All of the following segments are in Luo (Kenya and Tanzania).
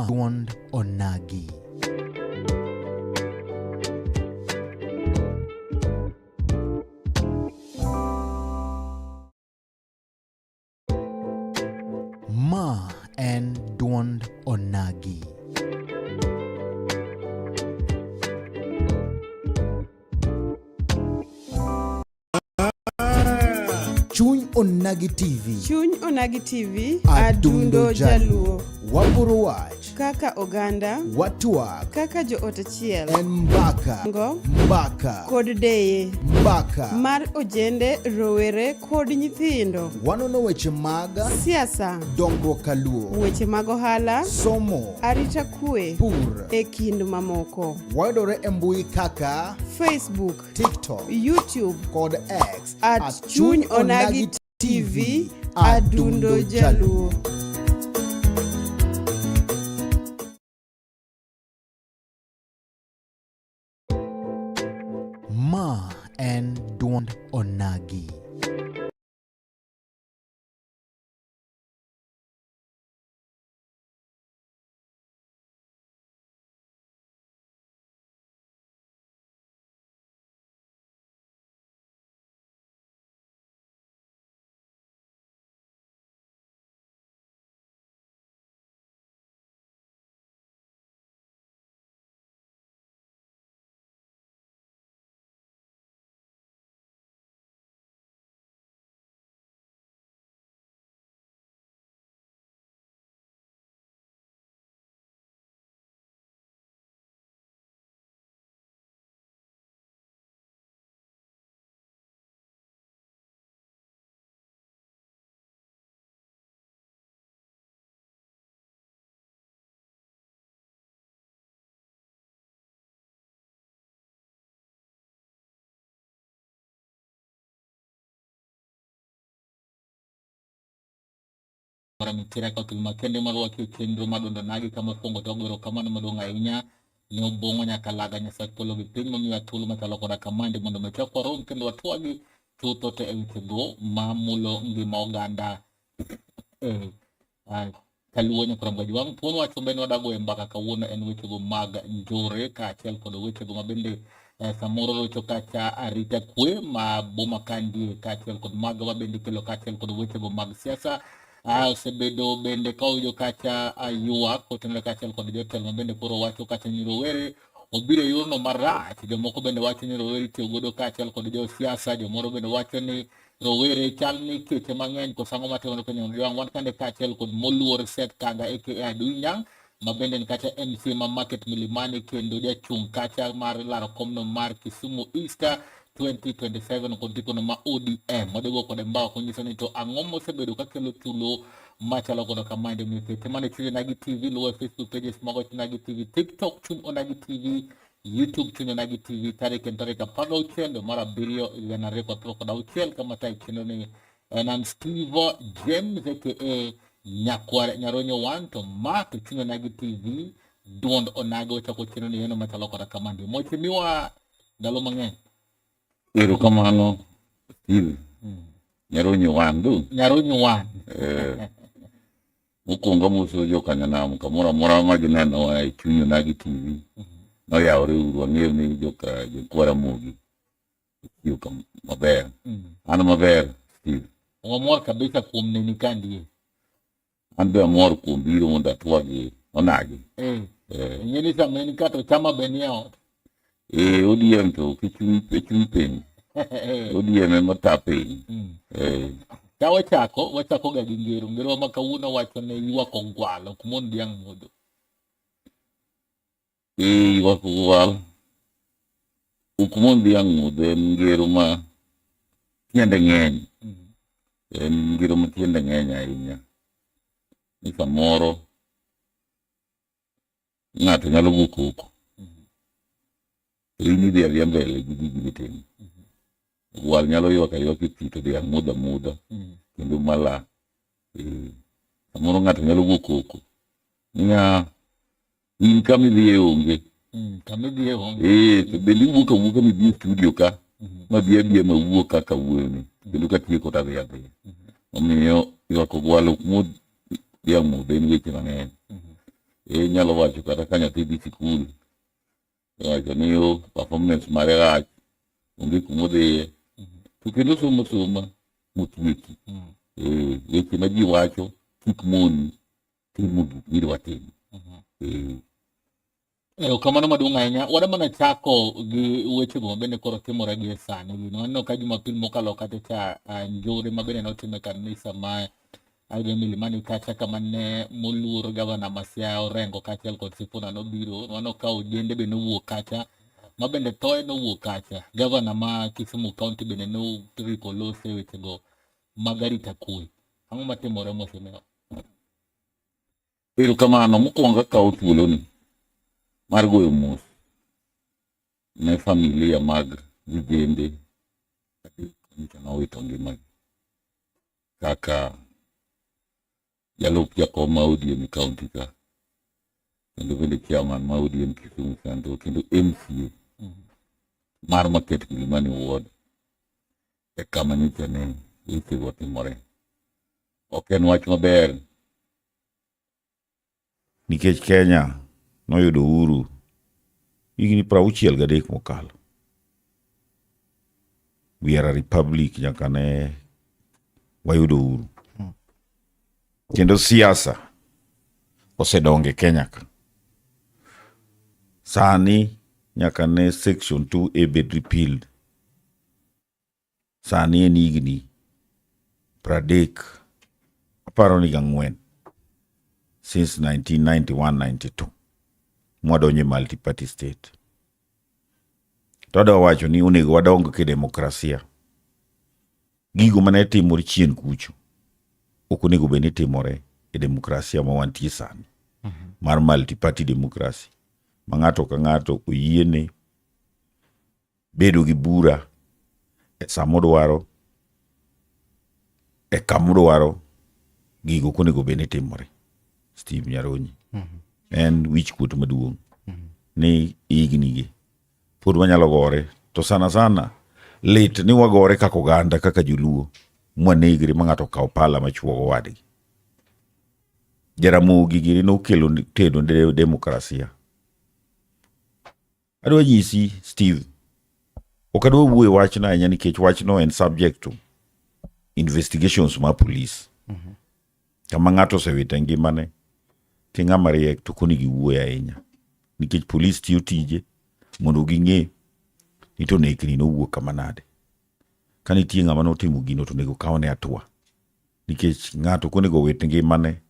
Duond Onagi. Ma en Duond Onagi. Chuny Onagi TV. Chuny Onagi TV. Adundo Adundo Jaluo. Waporo wach. Kaka oganda. Watwak. Kaka joot achiel. En mbaka. Ngo. Mbaka. Kod deye. Mbaka. Mar ojende, rowere kod nyithindo. Wanono weche mag siasa, dongruok kaluo, weche mag ohala, somo, arita kwe, pur, e kind mamoko. Wayudore e mbui kaka Facebook, TikTok, YouTube kod X at Chuny Onagi TV, Adundo Jaluo. Ma en duond Onagi. Mara ka okil makende mar wach e chenro mar Duond Onagi kama okwongo to ogero kamano maduong' ahinya ne Obong'o Nyakalaga Nyasach polo gi piny mamiyowa thuolo machalo koda kamandi mondo mi chak warom kendo watwagi chutho te e wechego mamulo ngima oganda kaluo nyakwar Gajwang'. Thuon wach mabende wadago e mbaka kawuono en wechego mag njore kaachiel kod wechego mabende samoro rocho kacha arita kwe ma boma kandie kaachiel kod mago mabende kelo kaachiel kod wechego mag siasa. Osebedo bende ka oyudo kacha ywak kotenore kaachiel kod jotelo mabende koro wacho kacha ni rowere obiro e yorno marach. Jomoko bende wacho ni rowere itiyo godo kaachiel kod josiasa, jomoro bende wacho ni rowere chal ni keche mang'eny koso ang'o matimore piny Ojwang'. Wan kande kaachiel kod moluor Seth Kanga aka Adui Nyang' ma bende en kacha MCA ma Market Milimani kendo jachung' kacha mar laro komno mar Kisumu East 2027 kod tikono ma ODM. Wadhi kode mbaka konyiso ni to ang'o mosebedo kakelo tulo machalo koda kamaendi. Omiyo kete mana e Chuny Onagi TV, luwo e Facebook pages mago Chuny Onagi TV, TikTok Chuny Onagi TV, YouTube Chuny Onagi TV. Tarik en tarik 16 dwe mar 7 higa 2026 kama tayo chenro ni en an Steve James aka Nyakwar Nyaronyo 1 to ma to Chuny Onagi TV, duond Onagi ochako chenro ni eno machalo koda kamandi. Mheshimiwa, ndalo mang'eny. Erokamano Steve. Nyaronyo 1 du. Nyaronyo 1. Mokwongo amoso jokanyanam kamoro amora ma ginenowa e Chuny Onagi TV. Noyawore uru, ang'eyo ni joka jokwa Ramogi otiyo maber. An maber Steve. Wamor kabisa kuom neni kandie. An be amor kuom biro mondo atwag gi Onagi. Ing'e ni sama en ka to chama be nie ot. ODM to kichuny piny. ODM ema ta piny. Ka wachako, wachako ga gi ngero. Ngero ma kawuono wacho ne ywak ogwal, ok mon dhiang' modho. Ywak ogwal, ok mon dhiang' modho en ngero ma tiende ng'eny. En ngero ma tiende ng'eny ahinya. Ni samoro ng'ato nyalo go koko, to in idhi adhiya mbele gi gigi mitimo. Ogwal nyalo ywak aywaka e pi to dhiang' modho amodha kendo mala. Samoro ng'ato nyalo go koko niya in kama idhiye onge. Kama idhiye onge. To bende iwuok awuoka midhi e studio ka ma bi abiya ma wuo kaka wuoyoni kendo katieko to adhi adhiya. Omiyo ywak ogwal ok modh dhiang' modho en weche mang'eny. Inyalo wacho kata ka nyathi dhi sikul, iwacho ni o performance mare rach, onge kumodhiye. To kendo somo soma motieki. Weche ma ji wacho kik moni timo gik midwa timo. Erokamano maduong' ahinya. Wadwa mana chako gi wechego mabende koro timore gie sani. Gino waneno ka Jumapil mokalo kacha cha njore mabende notim e kanisa ma Alga Milimani kacha kama ne moluor gavana ma Siaya Orengo kaachiel kod Sifuna nobiro. Waneno ka ojende be nowuok kacha ma bende thoe nowuok kacha. Gavana ma Kisumu County bende noripo lose wechego mag arita kwe. Ang'o matimore mheshimiwa? Erokamano. Mokwongo akawo thuoloni mar goyo mos ne familia mag vijende adek manyocha nowito ngimagi kaka jalup jakom ma ODM e county ka kendo bende chairman ma ODM Kisumu Central kendo MCA mar Market Kilimani Ward e kama nyocha ne wechego otimore. Ok en wach maber nikech Kenya noyudo uhuru higni 63 mokalo. We are a republic nyaka ne wayudo uhuru. Kendo siasa osedongo e Kenya ka. Sani nyaka ne section 2A bed repealed. Sani en higni 30 aparo ni gang'wen since 1991-92 mwadonjo e multi-party state. To adwa wacho ni onego wadong ke demokrasia. Gigo mane timore chien kucho ok onego bed ni timore e demokrasia ma wantie sani mar multi-party democracy ma ng'ato ka ng'ato oyiene bedo gi bura e samodwaro e kamodwaro gigo ok onego bed ni timore. Steve Nyaronyi en wich kuot maduong' ni higni gi pod wanyalo gore to sana sana lit ni wagore kaka oganda kaka joluo mwanegre ma ng'ato okaw pala machuogo wadgi. Jaramogi giri nokelo tedo ne demokrasia. Adwa nyisi Steve, ok adwa wuoyo wachno ahinya nikech wachno en subject to investigations mar police. Kama ng'ato osewito ngimane ti ng'ama riek to ok onego iwuoyo ahinya nikech police tiyo tije mondo ging'e ni to nekni nowuok kama nade. Ka nitie ng'ama notimo gino to onego kawne hatua nikech ng'ato ok onego owit ngimane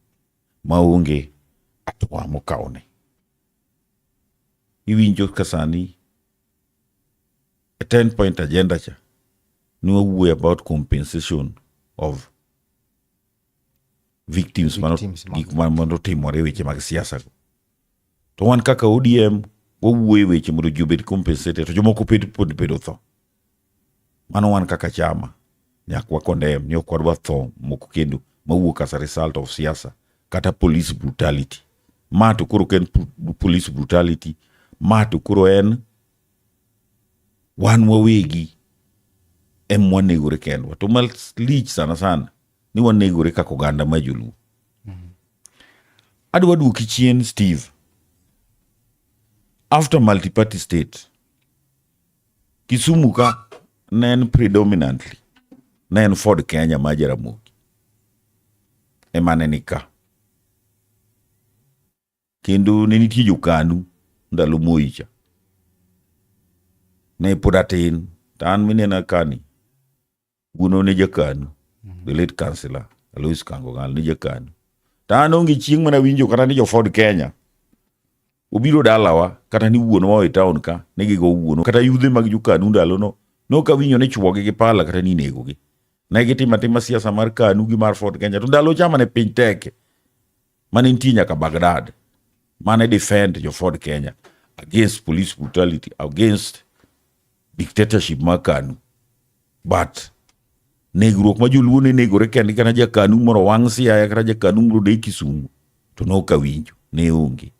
maonge hatua mokawne. Iwinjo ka sani e 10 point agenda cha ne wawuoyo about compensation of victims, Victims mag- gik manotimore e weche mag siasa go. To wan kaka ODM wawuoyo e weche mondo ji obed compensated to jomoko pod bedo tho. Mano wan kaka chama nyaka wa condemn ni ok wadwa tho moko kendo mawuok as a result of siasa kata police brutality. Ma to koro ok en police brutality, ma to koro en wan wawegi em wanegore kendwa. To malich sana sana ni wanegore kaka oganda ma joluo. Adwa duoki chien Steve. After multi-party state, Kisumu ka ne en predominantly ne en Ford Kenya ma Jaramogi ema ne ni ka. Kendo ne nitie jokanu ndalo Moi cha. Ne pod atin to an minena kani wuonwa ne jakanu the late councillor Alois Kango Gal ne jakanu. To an onge chieng' mana winjo kata ni jo Ford Kenya obiro dalawa kata ni wuonwa e town ka ne gigo wuonwa kata yudhe mag jokanu ndalono nok awinjo ni chuogi gi pala kata ni inegogi. Ne gitimo atima siasa mar kanu gi mar Ford Kenya to ndalo cha mane piny teke mane nitie nyaka Baghdad mane defend jo Ford Kenya against police brutality against dictatorship mar KANU but negruok ma joluo ne negore kendgi kata jakanu moro wang' Siaya kata jakanu moro de Kisumu to nok awinjo ne onge.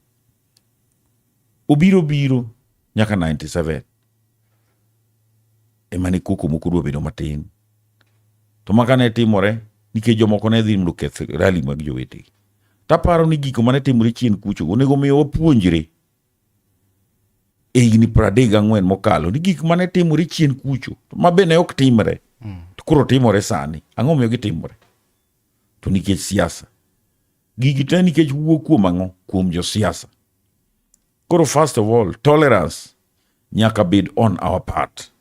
Obiro biro nyaka 97 ema ne koko moko dwa bedo matin to maka ne timore nikech jomoko ne dhi mondo oketh rally mag jowetegi. Taparo ni giko mane timore chien kucho onego miyo wapuonjre e higni 34 mokalo ni gik mane timore chien kucho ma be ne ok timre to koro timore sani. Ang'o miyo gitimore? To nikech siasa. Gigi te nikech wuok kuom ang'o? Kuom josiasa. Koro first of all, tolerance nyaka bed on our part.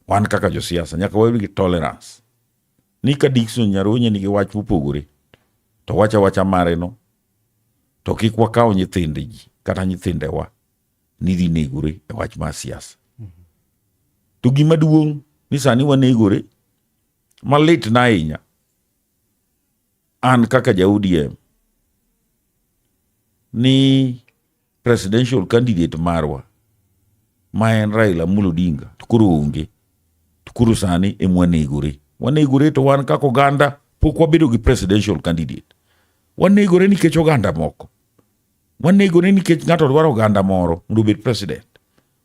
Wan kaka josiasa nyaka wabed gi tolerance. Ni ka Dickson Nyarunye nigi wach mopogore, to wacha wacha mare no, to kik wakaw nyithind ji kata nyithindewa ni dhi negore e wach mar siasa. To gima duong' ni sani wanegore malit na ahinya an kaka ja ODM ni presidential candidate marwa ma en Raila Amolo Odinga to koro onge to koro sani emwanegore wanegore to wan kaka oganda pok wabedo gi presidential candidate wanegore nikech oganda moko wanegore nikech ng'ato dwaro oganda moro mondo obed president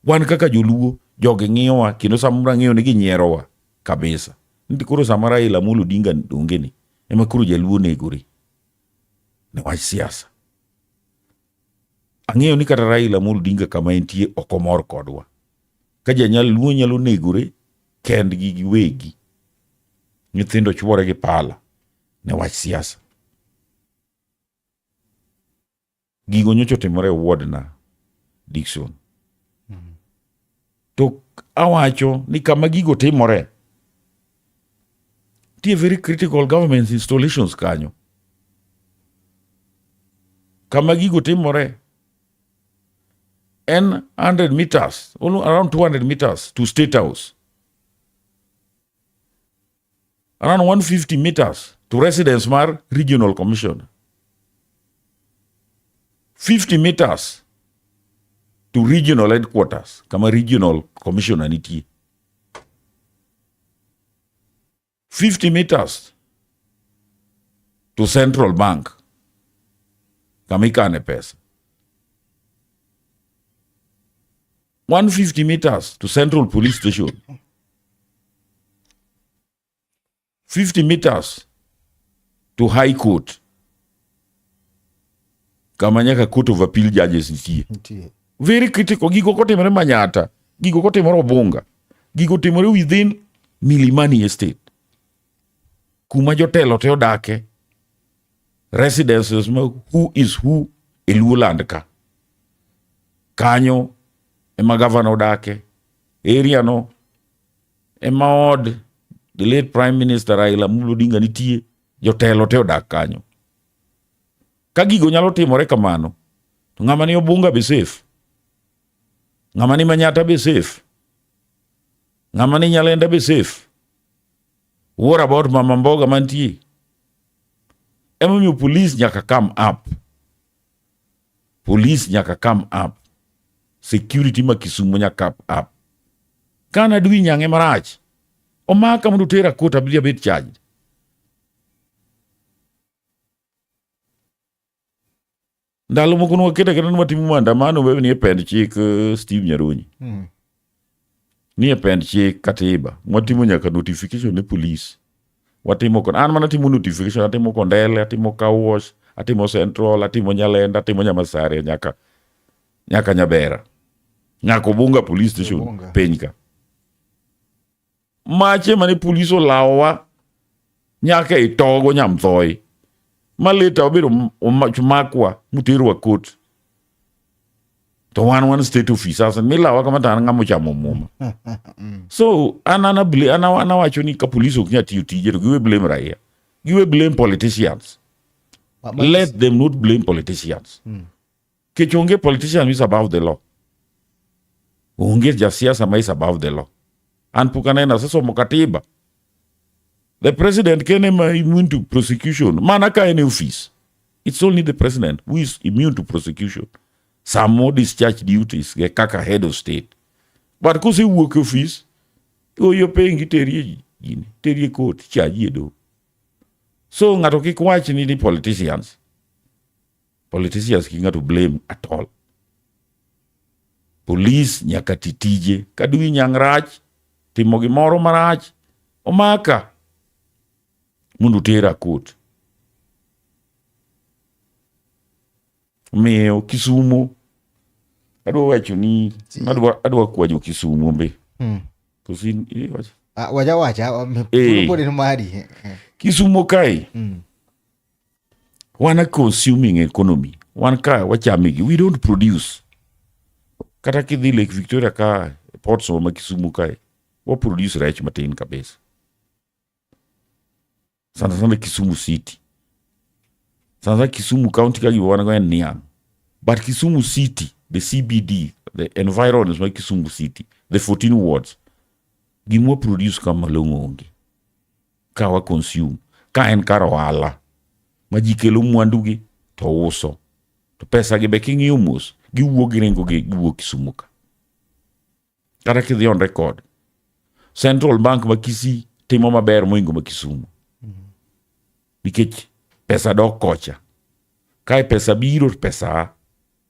wan kaka joluo jogi ng'iyowa kendo samoro ang'eyo ni ginyierowa kabisa nti koro sama Raila Amolo Odinga onge ni ema koro jaluo negore ne wach siasa ang'eyo ni kata Raila Amolo Odinga kama entie ok omor kodwa ka janyal luo nyalo negore kendgi giwegi nyithindo chwore gi pala ne wach siasa gigo nyocha otimore e ward na Dickson to awacho ni kama gigo timore nitie very critical government installations kanyo kama gigo timore en 100 meters around 200 meters to State House around 150 meters to residence mar regional commissioner 50 meters to regional headquarters kama regional commissioner nitie 50 meters to central bank kama ikane pesa 150 meters to central police station 50 meters to high court kama nyaka court of appeal judges nitie Nitie. very critical gigo kotimore Manyata gigo kotimore Obunga gigo timore within Milimani Estate kuma jotelo te odake residences ma who is who e Luoland ka kanyo ema gavana odake area no ema od the late prime minister Raila Amolo Odinga nitie jotelo te odak kanyo ka gigo nyalo timore kamano to ng'ama ni Obunga be safe ng'ama ni Manyata be safe ng'ama ni Nyalenda be safe what about mama mboga mantie emomiyo police nyaka come up police nyaka come up security ma Kisumo nyaka come up kana dwi nyang'e marach omaka mondo tera court abiro abed charged ndalo moko nwaketo aketa ni watimo maandamano be nie pend chik Steve Nyarunyi nie pend chik katiba watimo nyaka notification ne police watimo kon an mana timo notification atimo Kondele atimo Car atimo Central atimo Nyalenda atimo Nyamasare nyaka nyaka Nyabera nyaka Obunga police station Obunga. piny ka mache mane police olawowa nyaka e togo Nyamthoi ma later obedo makwa muterwa court to wan wan state officers milawa kama to an ng'ama ochamo muma so an an an awacho ni ka police ok nyal tiyo tije to giwe blame raia giwe blame politicians let them not blame politicians kech onge politician who is above the law onge jasiasa ma is above the law an pok aneno asesomo katiba the president kene ma immune to prosecution mana ka en e office it's only the president who is immune to prosecution samo discharge duties ge kaka head of state but kosewuok e office oyo pengi terie gini terie court chaji e doho so ng'ato kik wach ni politicians politicians kik ng'ato blame at all police nyaka ti tije ka dwi nyang' rach timo gimoro marach omaka mondo tera court Omiyo Kisumo adwa wacho ni adwa kwajo Kisumo be. Koso in iwacho? Ah, wacha wacha Eh. pod en mari. Kisumo kae wan a consuming economy. Wan ka wachamigi. We don't produce. Kata kidhi Lake Victoria ka ports ma Kisumu kae wa produce rech matin kabisa. Sana sana Kisumu City. Sana sana Kisumu County ka gima wan go en niang'. But Kisumu City, the CBD, the environs ma Kisumu City, the 14 wards, gima wa produce ka malong'o onge. Ka wa consume. Ka en kar ohala ma ji kelo mwandugi to uso. To pesa gi be king'iyo mos, giwuok giringo gi giwuok Kisumu ka. Kata kidhi on record, Central Bank ma Kisii timo maber mohingo ma Kisumu. Nikech pesa dok kocha. Kae pesa biro to pesa a.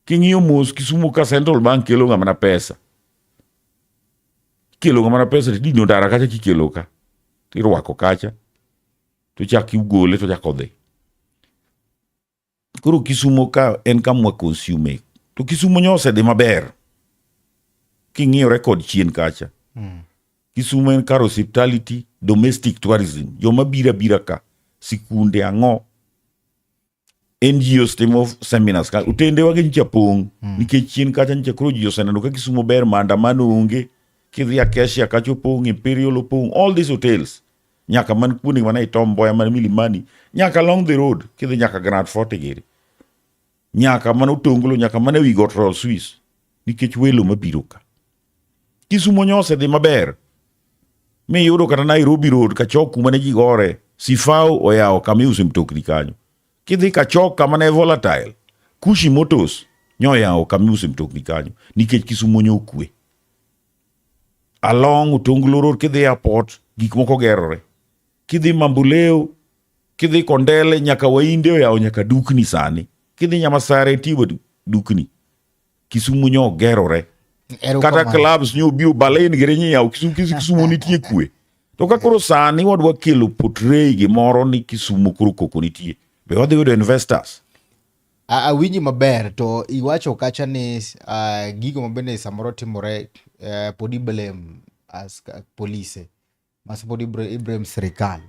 King'iyo mos Kisumu ka Central Bank kelo ga mana pesa. Kelo ga mana pesa tidino ndara kacha kikelo ka. Tirwako kacha. To chak igole to chak odhi. Koro Kisumo ka en kama wa consume. To Kisumo nyo osedhi maber. King'iyo record chien kacha. Kisumo en kar hospitality, domestic tourism. Joma biro abira ka, sikunde ang'o. NGOs timo seminars ka otendewa gi nyicha pong' nikech chien kacha nyicha koro ji oseneno ka Kisumo ber maandamano onge kidhi Acacia kacha opong' Imperial opong' all these hotels nyaka man kuonde mana e Tom Mboya man Milimani nyaka along the road kidhi nyaka Grand Forte giri nyaka mana Otonglo nyaka mana ewi got Royal Swiss nikech welo mabiro ka Kisumo nyo osedhi maber miyudo kata Nairobi Road Kachok kuma ne ji gore Sifao oyawo kama iuse mtokni kanyo kidhi Kachok kama ne volatile Kushi Motors nyo oyawo kama iuse mtokni kanyo nikech Kisumo nyo okwe along Otonglo Road kidhi airport gik moko gerore kidhi Mamboleo kidhi Kondele nyaka Wainde oyawo nyaka dukni sani kidhi Nyamasare nitie dukni Kisumu nyo gerore kata clubs nyo biro Berlin giri nyiyawo Kisumu, Kisumu nitie kwe to ka koro sani wadwa kelo portray gimoro ni Kisumu koro koko nitie be wadhi yudo investors Awinji maber to iwacho kacha ni gigo mabende samoro timore pod i blame as polise mas pod i blame sirikal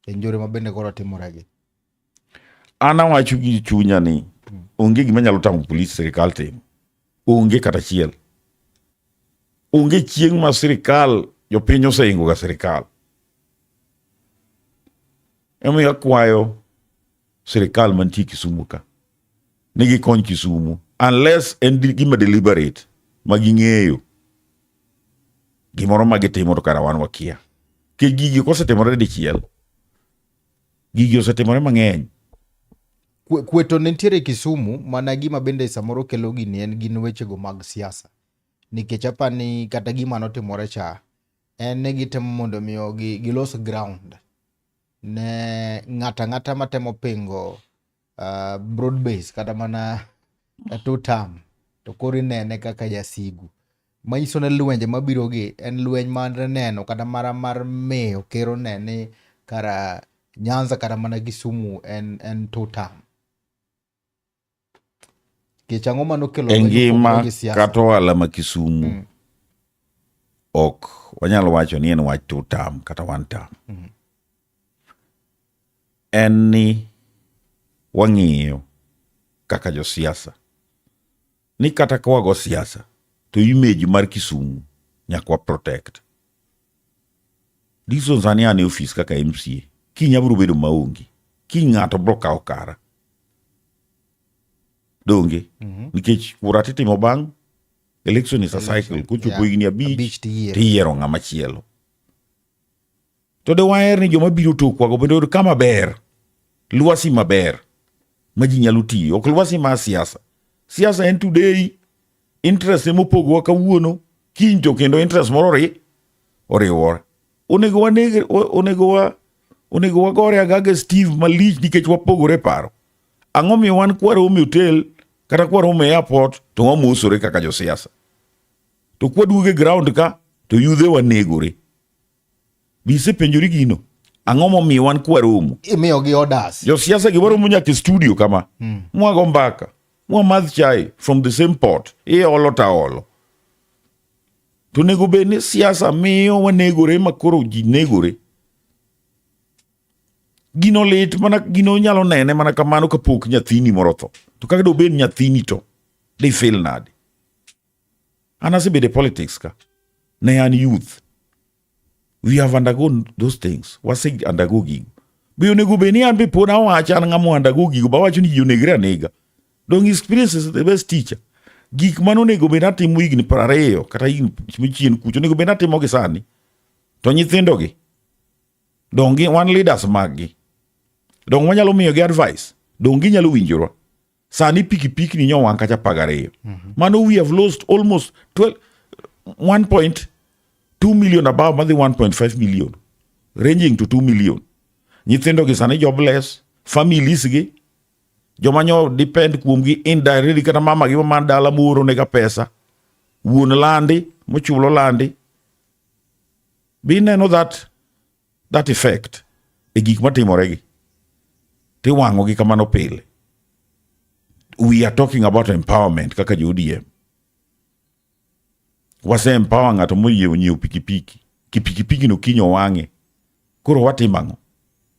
e njore mabende koro timore gi. An awacho gi chunya ni onge gima nyalo tamo polis sirikal timo. Onge kata achiel. Onge chieng' ma sirikal jopiny oseingo ga sirikal. Emomiyo akwayo sirikal mantie Kisumu ka ni gikony Kisumu unless en gima deliberate ma ging'eyo gimoro ma gitimo to kara wan wakia. Nikech gigi kosetimore dichiel, gigi osetimore mang'eny. Kwe to nitiere Kisumu mana gima bende samoro kelo gini en gin wechego mag siasa. Nikech apani kata gima notimore cha en ni gitemo mondo miyo gilos ground ne ng'ato ang'ata matemo pingo broad base kata mana two term to koro inene kaka jasigu. Manyiso ni lwenje mabiro gi en lweny mar neno kata mana mar miyo ker one ni kara Nyanza kata mana Kisumu en two term. Nikech ang'o manokelo E lweny ngima opogore gi siasa? kata ohala ma Kisumu ok wanyal wacho ni en wach two term kata one term. En ni wang'iyo kaka josiasa ni kata ka wago siasa to image mar Kisumu nyaka wa protect. Dickson sani an e ofis kaka MCA, kiny abiro bedo maonge, kiny ng'ato biro kawo kara. Donge? Nikech kura titimo bang' election is a cycle, kochopo higni abich tiyiero ng'ama chielo. To de waher ni joma biro tokwago bende oyud kama ber, lwasi maber ma ji nyalo tiyo, ok lwasi mar siasa. Siasa en today, interest ema opogowa kawuono, kiny to kendo interest moro oriwore. Onego waneg, onego wa onego wagore agaga Steve malich nikech wapogore paro. Ang'o miyo wan kwaromo e hotel kata kwaromo e airport to wamosore kaka josiasa. To kwaduogo e ground ka to yudhe wanegore. Be isepenjori gino? Ang'o momiyo wan kwaromo? Imiyogi orders. Josiasa gi waromo nyaka e studio kama. Mwago mbaka. Mwamadh chai from the same pot. Iolo taolo. To onego bed ni siasa miyo wanegore ma koro ji negore. Gino lit mana gino nyalo nene mana kamano kapok nyathini moro otho. To kaka dobed nyathini to di feel nade? An asebedo e politics ka. Ne an youth. We have undergone those things. Wase undergo gigo. Be onego bed ni an be pod awacho an ng'ama undergo gigo ba wacho ni ji onegre anega. Dong experience is the best teacher. Gik mane onego bed atimo higni 20 kata higni machien kucho onego bed atimo gi sani. To nyithindo gi dong gi wan leaders mag gi. Dong wanyalo miyo gi advice. Dong ginyalo winjorwa. Sani pikipiki ni nyowang' kacha 12. Mano we have lost almost 12 1.2 million above madhi 1.5 million ranging to 2 million. Nyithindo gi sani jobless, families gi joma nyo depend kuomgi indirectly kata mama gi man dala mooro nega pesa wuon landi mochulo landi be ineno that that effect e gik matimore gi tiwang'o gi kamano pile. We are talking about empowerment kaka jo ODM. Wase empower ng'ato moyie onyiewo pikipiki ki pikipiki no kiny owang'e koro watimo ang'o?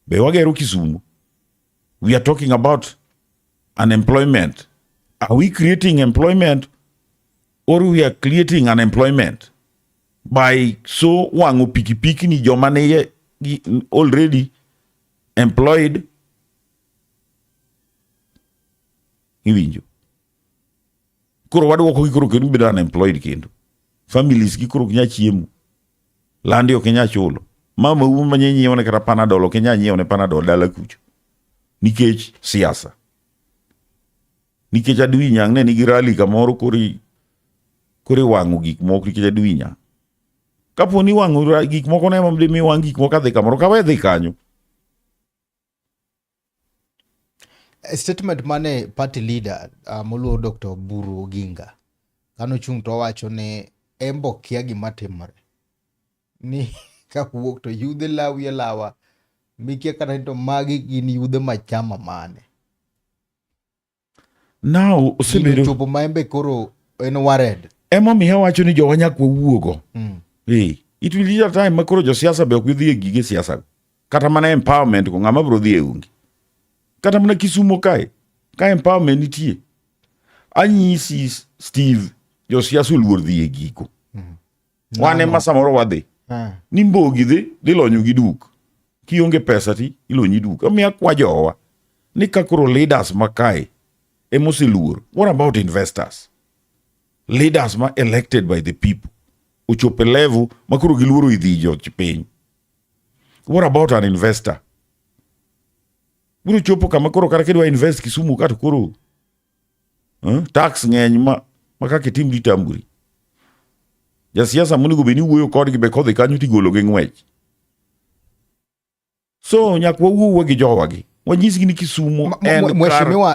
Be wagero Kisumu? We are talking about unemployment. Are we creating employment or we are creating unemployment by so wang'o pikipiki ni joma ni already employed? Iwinjo? Koro waduoko gi koro kendo bedo unemployed kendo. Families gi koro ok nyal chiemo. Landi ok inyal chulo. Mama u manye nyiewo ne kata Panadol ok inyal nyiewo ne Panadol dala kucho. Nikech siasa. Nikech adui nyang' ne nigi rally kamoro koro koro iwang'o gik moko nikech adui nyang'. Kapo ni iwang'o gik moko ne ema dimi wang' gik moko adhi kamoro kawe dhi kanyo. Statement mane party leader moluor Dr. Oburu Oginga kanochung' to owacho ni embo kia gima timore ni ka wuok to yudhe lawi alawa mikia kata ni to magi gin yudhe machama mane. Now osebedo chopo ma embe koro en worried. Emomiyo awacho ni jowa nyaka wawuogo. It will be a time ma koro josiasa be ok dhi e gige siasa. Kata mana empowerment go ng'ama biro dhi e onge. Kata mana Kisumo kae, ka empowerment nitie. Anyisi Steve, josiasa oluor dhi e gigo. Wan ema samoro wadhi. Ni Mbogi dhi lonyo gi duk. Kionge pesa ti ilonyi duk. Omiyo akwa jowa ni ka koro leaders ma kae emoseluor. What about investors? Leaders ma elected by the people ochopo e level ma koro giluoro idhi jo piny. What about an investor? Biro chopo kama koro kata kidwa invest Kisumu ka to koro tax ng'eny ma kaka itim ditamburi. Jasiasa monego bed ni wuoyo kodgi be kodhi kanyo tigolo gi ng'wech. So nyaka wawuo gi jowagi. Wanyisgi ni Kisumu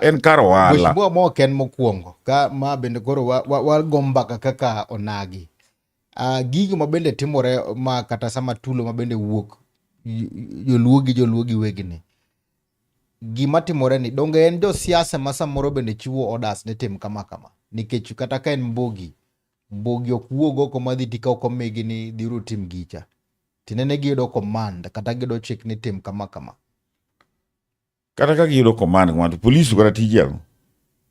en kar ohala. Mheshimiwa mo ok en mokwongo ka ma bende koro wago mbaka kaka onagi. Gigo ma bende timore ma kata sama tulo ma bende wuok joluo gi joluo gi wegni. Gima timore ni donge en josiasa ma samoro bende chiwo orders ni tim kama kama. Nikech kata ka en Mbogi, Mbogi ok wuog oko madhi ti ka ok omigi ni dhiuru tim gicha. Tinene giyudo command kata giyudo chik ni tim kama kama. Kata ka giyudo command ng'ato police kata tije ang'o?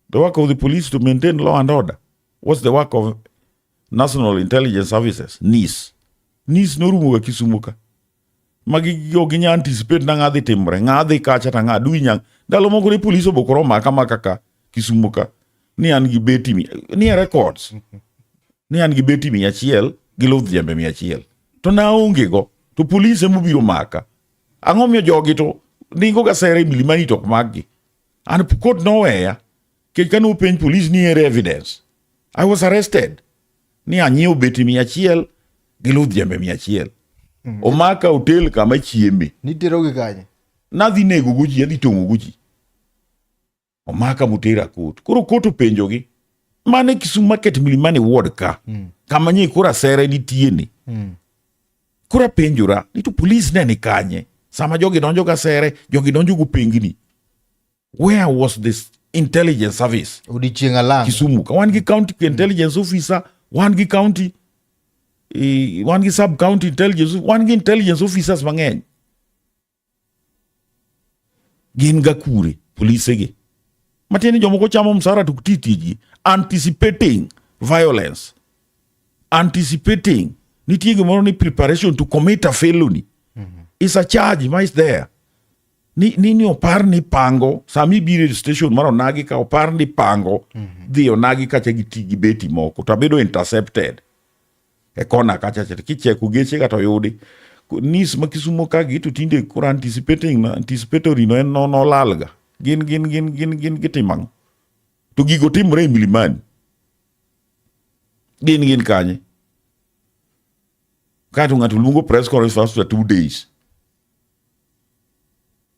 The work of the police to maintain law and order. What's the work of National Intelligence Services? NIS. NIS norumo ga Kisumu ka. Magi ok ginya anticipate na ng'a dhi timore, ng'a dhi kacha ta ng'a dui nyang'. Ndalo moko ne police obokore omaka maka ka Kisumu ka. Ni an gi beti mi, ni e records. Ni an gi beti 100 gi ludh jembe 100. To naonge go. To police emobiro maka. Ang'o miyo jogi to ningo ga sere milimani to ok makgi. An court noweya. Kech kane openj police ni ere evidence. I was arrested. Ni anyiewo beti 100 gi ludh jembe 100. Omaka hotel kama chieme. Nitero gi kanye? Nadhi nego go ji, adhi tong'o go ji. Omaka motera court. Koro court openjogi. Mane Kisumu Market Milimani ward ka. Kama nye koro asere nitie ni. Koro apenjora ni to police ne ni kanye? Sama jogi donjo gasere, jogi donjo gopengni. Where was this intelligence service? Odiechieng' alang'. Kisumu ka wan gi county intelligence officer, wan gi county wan gi sub county intelligence, wan gi intelligence officers mang'eny. Gin ga kure polise gi? Matiende ni jomoko chamo msara to ok ti tijgi. Anticipating violence. Anticipating. Nitie gimoro ni preparation to commit a felony. It's a charge ma is there. Ni opar ni pango sama ibiro e station mar onagi ka opar ni pango dhi onagi kacha gi ti gi beti moko to abedo intercepted e kona kacha cha kicheko geche kata oyudi nis ma Kisumo ka gi to tinde koro anticipating na anticipatory no en no nolalga gin gin gin gin gin gitimo ang'o to gigo timore e Milimani gin gin kanye kato ng'ato luongo press conference after 2 days.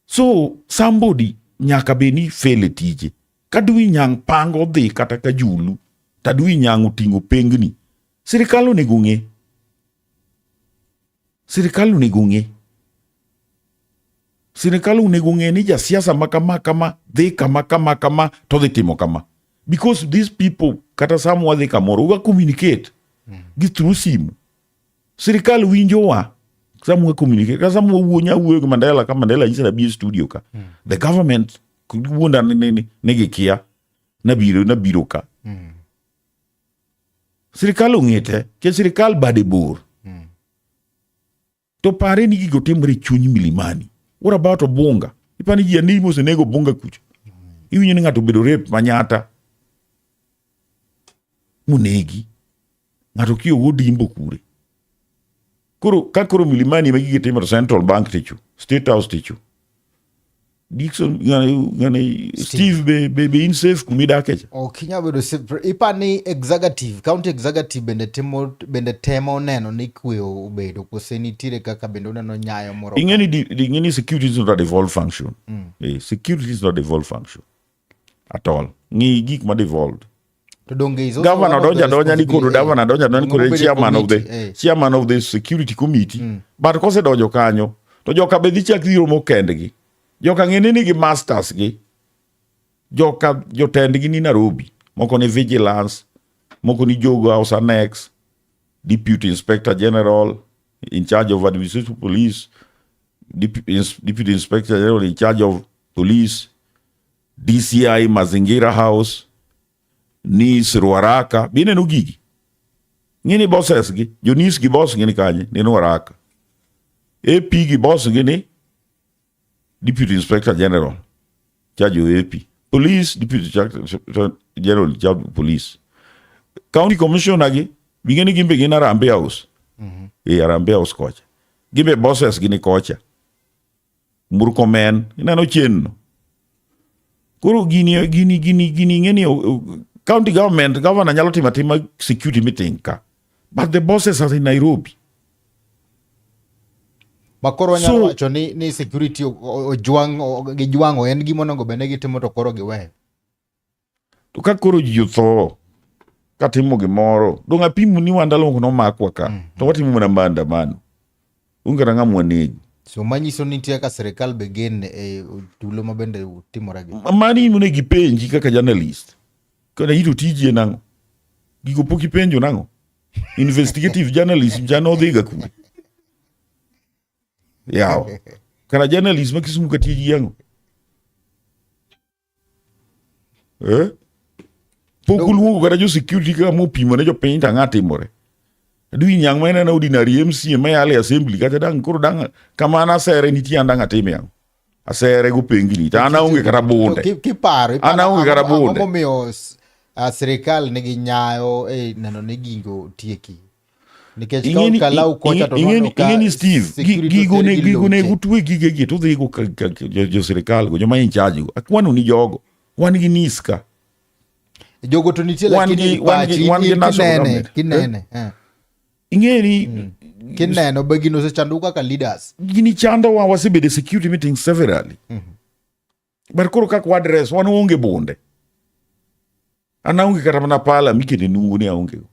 So somebody nyaka bed ni fail e tije. Ka dwi nyang' pango dhi kata ka julu, ta dwi nyang' oting'o pengni. Sirikal onego ng'e. Sirikal onego ng'e. Sirikal onego ng'e ni jasiasa ma kama kama dhi kama kama kama to dhi timo kama. Because these people kata sama wadhi kamoro wa communicate gi through simu. Sirikal winjowa sama wa communicate. Kata sama wawuoyo nya wuoyo gi Mandela ka Mandela nyisa nabi e studio ka. The government wuonda ni gikia nabiro ka. Sirikal ong'e te, nikech sirikal bade bor. To pare ni gigo timore e chuny Milimani. What about Obunga? Ipani ji adi mosenego Obunga kucho? Iwinjo ni ng'ato obedo rape manyata monegi. Ng'ato kiyo odimbo kure. Koro ka koro Milimani ema gige timore Central Bank ticho, State House ticho. Dickson ng'ane Steve be in safe kumidake cha. Ok inyal bedo safe. Ipa ni executive, county executive bende timo bende temo neno ni kwe obedo kose nitiere kaka bende uneno nyayo moro. Ing'eni security is not a devolved function. Security is not a devolved function at all. Ng'i gik ma devolved. To donge is also Governor one of the donja donja ni koro responsibility- governor donja donja ni koro en Onego obed e chairman of the committee, eh. chairman of the security committee. But kosedonjo kanyo to joka be dhi chak dhi romo kendgi. Joka ng'e ni nigi masters gi. Joka jotendgi ni Nairobi. Moko ni vigilance, moko ni Jogo House Annex, Deputy Inspector General in charge of administrative police, Deputy Inspector General in charge of police, DCI Mazingira House, NIS Ruaraka, bineno gigi. Ng'ini bosses gi, jo NIS gi boss gi ni kanye, ni Ruaraka. AP gi boss gi ni Deputy Inspector General, charge of AP. Police, Deputy General, in charge of police. County Commissioner gi, bing'eni gimbe gin Harambee House. E Harambee House kocha. Gimbe bosses gi ni kocha. Murkomen, ineno chien no. Koro gini ing'eni county government, governor nyalo timo atima security meeting ka. But the bosses are in Nairobi. Ma koro wanyalo wacho ni security ojwang' gijwang'o en gima onego bed ni gitimo to koro giweyo. To ka koro ji otho katimo gimoro, dong' apimo ni wan ndalo moko nomakwa ka, to watimo mana maandamano. Onge kata ng'ama wanego. So manyiso ni nitie kaka sirikal be gen e tulo ma bende timore gi. Mani in onego ipenji kaka journalist. Kana ito tiji en ang'o? Gigo pok ipenjo nang'o? Investigative journalism cha nodhiga kure? Yawa. Kana journalist ma Kisumu ka tijgi ang'o? Eh? Pok uluongo kata jo security kaka mopimo ne jopiny to ang'a timore. Adui nyang' ma en ana ordinary MCA ma yale assembly kata dang' koro dang' kama an asere nitie an dang' atime ang'o? Asere go pengni to an aonge kata bunde. Kiparo, An aonge kata ang'o bunde. momiyo sirikal nigi nyayo e neno ni gigo tieki? Nikech ka Kalau kocha to ing'eni nwaneno ka ing'eni Steve, security gigo oter ne gi gigo ne loche. gutwe gigegi to udhigo jo sirikal go joma in charge go. Akwano ni jogo. Wan gi NIS ka. Jogo to nitie Wan lakini gi- pachi wan gi in national kinene, government. kinene, eh. Ing'eni Kineno be gino osechandou kaka leaders. gini chandowa wasebedo e security meetings severally. But koro kaka wadress wan onge bunde. An aonge kata mana pala mikete nungo ni aonge go.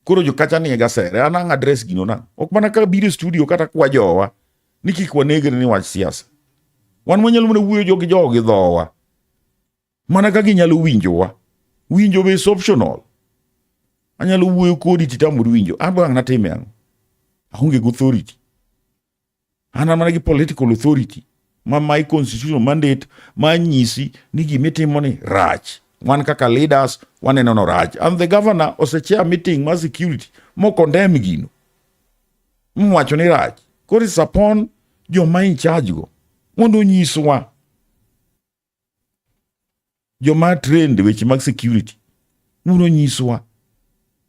Koro jo kacha ni ga sere an ang' address gino nang'. Ok mana ka biro e studio kata kwa jowa. Ni kik wanegre ni wach siasa. Wan wanyalo mana wuoyo jo gi jogo gi dhowa. Mana ka ginyalo winjowa. Winjo be is optional. Anyalo wuoyo kodi titamori winjo. An be ang' natime ang'o? Aonge gi authority. An mana gi political authority ma my constitutional mandate ma nyisi ni gimitimo ni rach. Wan kaka leaders waneno no rach. And the governor ose chair meeting mar security mo condemn gino. Mwacho ni rach. Koro it's upon joma in charge go mondo onyiswa joma trained weche mag security mondo onyiswa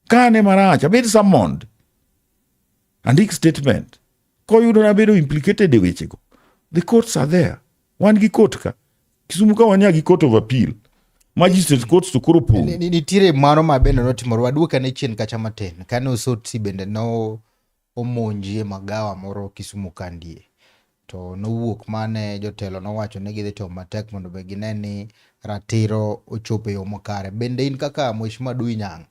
kane marach abed summoned andik statement koyudo nabedo implicated e wechego the courts are there wan gi court ka Kisumu ka wan gi court of appeal magistrate courts to koro pong' Nitiere mano ma bende notimore waduok ane chien kacha matin kane Osotsi bende no omonji e magawa moro Kisumu kandie to nowuok mane jotelo nowacho ni gidhi temo matek mondo be gine ni ratiro ochopo e yo makare. Bende in kaka Mheshimiwa Dui Nyang'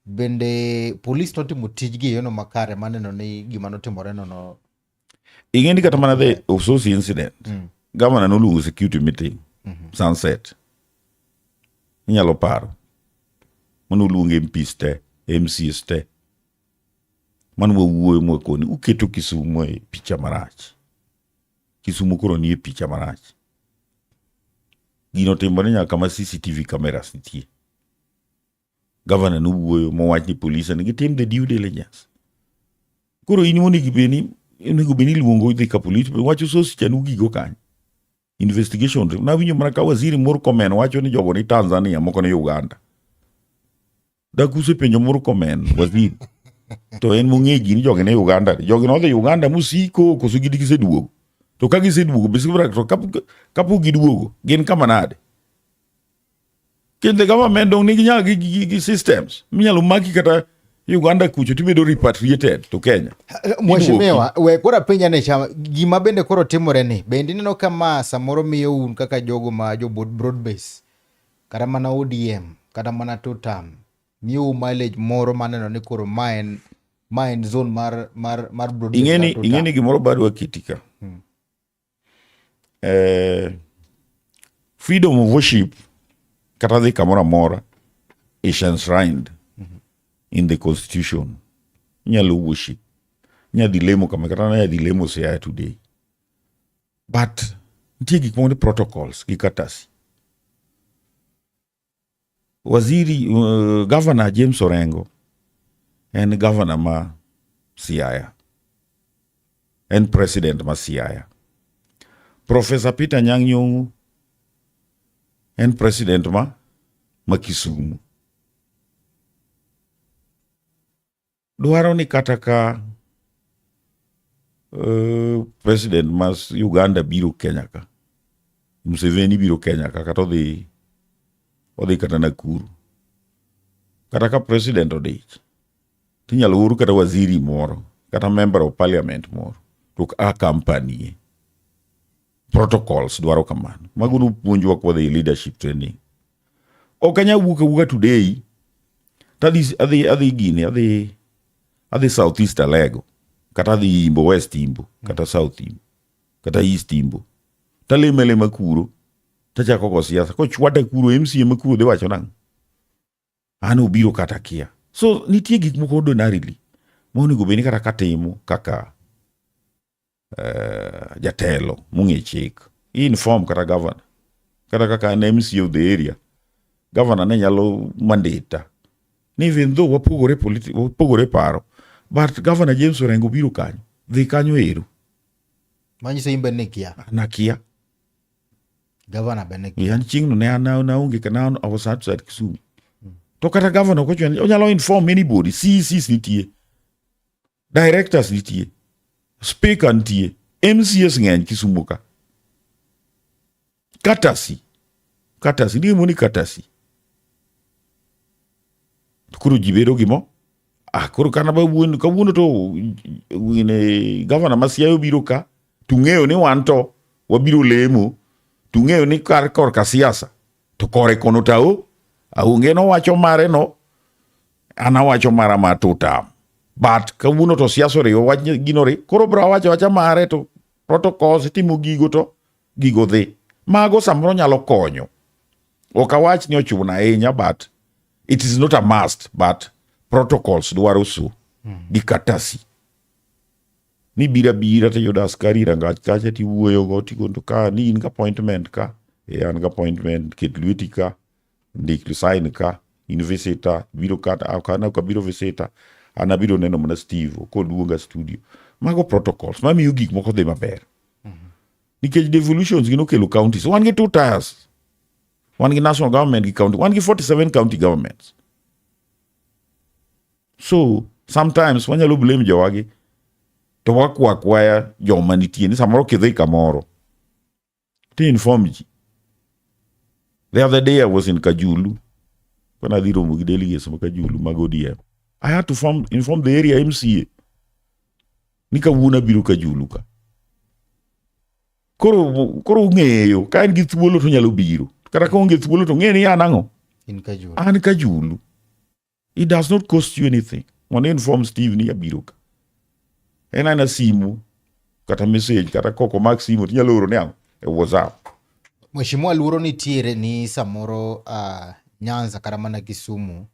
bende polis notimo tijgi e yono makare maneno ni gima notimore no no ing'e ni kata mana the Ososi incident governor noluongo security meeting sunset inyalo paro mano oluongo MPs te MCs te mano wawuoyo mwakoni uketo Kisumu e picha marach Kisumu koro nie picha marach gino timore nyaka kama CCTV cameras nitie Governor nowuoyo mowach ni polise ni gitim the due diligence. Koro in monego bed ni onego bed ni iluongo idhi ka police wacho sosi cha nugigo kanyo. Investigation nawinjo mana ka waziri Murkomen wacho ni jogo ni Tanzania moko ni Uganda. Dak usepenjo Murkomen waziri to en mong'e gini jogi ni Uganda. Jogi nodhi Uganda mosiko koso gidi giseduogo. To ka giseduogo to kapok giduogo gin kama nade? Kendo the government dong nigi nyaka gi systems minyalo maki kata Uganda kucho tibedo repatriated to Kenya. Mheshimiwa, we koro apenja ni chama gima bende koro timore ni bende ineno ka ma samoro miyo un kaka jogo ma jo broad base kata mana ODM kata mana two term miyo mileage moro maneno ni koro ma en zone mar broad base. Ing'eni gimoro badwa kiti ka. Freedom of worship kata dhi kamoro amora is enshrined in the constitution. Inyalo worship. Inyalo dhi lemo kama kata nanya dhi lemo Siaya today. But nitie gik moko ni protocols gi courtesy. Waziri Governor James Orengo en governor ma Siaya. En president ma Siaya. Professor Peter Anyang' Nyong'o en president ma Kisumu. Dwaro ni kata ka president ma Uganda biro Kenya ka, Museveni biro Kenya ka, kata odhi kata Nakuru. Kata ka president odich, tinyalo or kata waziri moro, kata member of parliament moro, to accompany. Protocols dwaro kamano. Mago nopuonjwa kwadhi e leadership training. Ok anyal wuok awuoka today, tadhi adhi gini, adhi South East Alego, kata adhi Imbo, West Imbo, kata South Imbo, kata East Imbo. Talemo alema kuro, tachako go siasa. Kochwada kuro, MCA ma kuro dhi wacho nang'o? An obiro kata kia. So nitie gik moko ordinarily ma onego bed ni kata katimo kaka jatelo mong'e chik. I-inform kata governor. Kata kaka an MCA of the area, governor ne nyalo mandate ni even though wapogore wapogore paro, but Governor James Orengo biro kanyo, dhi kanyo ero. Manyiso in be nikia. An akia. Governor be nikia. An chieng'no ne an naonge ka na I was outside Kisumu. To kata governor ok ochuno, onyalo inform anybody, CECs nitie, directors nitie, speaker nitie, MCAs ng'eny Kisumu ka. Courtesy. Courtesy, nitie gimoro ni courtesy. To koro ji bedo gi mo. Ah, koro kana ba wuon kawuono to gine governor ma Siaya obiro ka, to ung'eyo ni wan to wabiro lemo, to ung'eyo ni kar korka siasa, to kore kono to aonge nowacho mare no, an awacho mara ma two term. But kawuono to siasa oriwo wach gino ri, koro bro awacho awacha mare to Protocols itimo gigo to gigo dhi. Mago samoro nyalo konyo. Ok awach ni ochuno ahinya but it is not a must but protocols dwaro so gi katasi. Ni bira bira to yudo askari rangach kacha tiwuoyogo tikondo ka ni in gi appointment ka. E an gi appointment ket lweti ka ndik sign ka in visitor biro kata ok an ok abiro visitor an abiro neno mana Steve koluonga studio. Mago protocols mamiyo gik moko dhi maber. Nikech devolutions gi nokelo counties. Wan gi two tiers. Wan gi national government gi county. Wan gi 47 county governments. So sometimes wanyalo blame jowagi to wakwa akwaya joma nitie ni samoro kidhi kamoro to inform ji. The other day I was in Kajulu when adhi romo gi delegates ma Kajulu mag ODM. I had to inform the area MCA ni kawuono abiro Kajulu ka. Koro koro ung'eyo ka en gi thuolo to onyalo biro. Kata ka onge thuolo to ng'e ni an ang'o? In Kajulu. An Kajulu. It does not cost you anything. Mondo inform Steve ni abiro ka. En aena simu kata message kata koko mak simu tinyalo oro ne ang'o e WhatsApp. Mheshimiwa, luoro nitiere ni samoro Nyanza kata mana Kisumu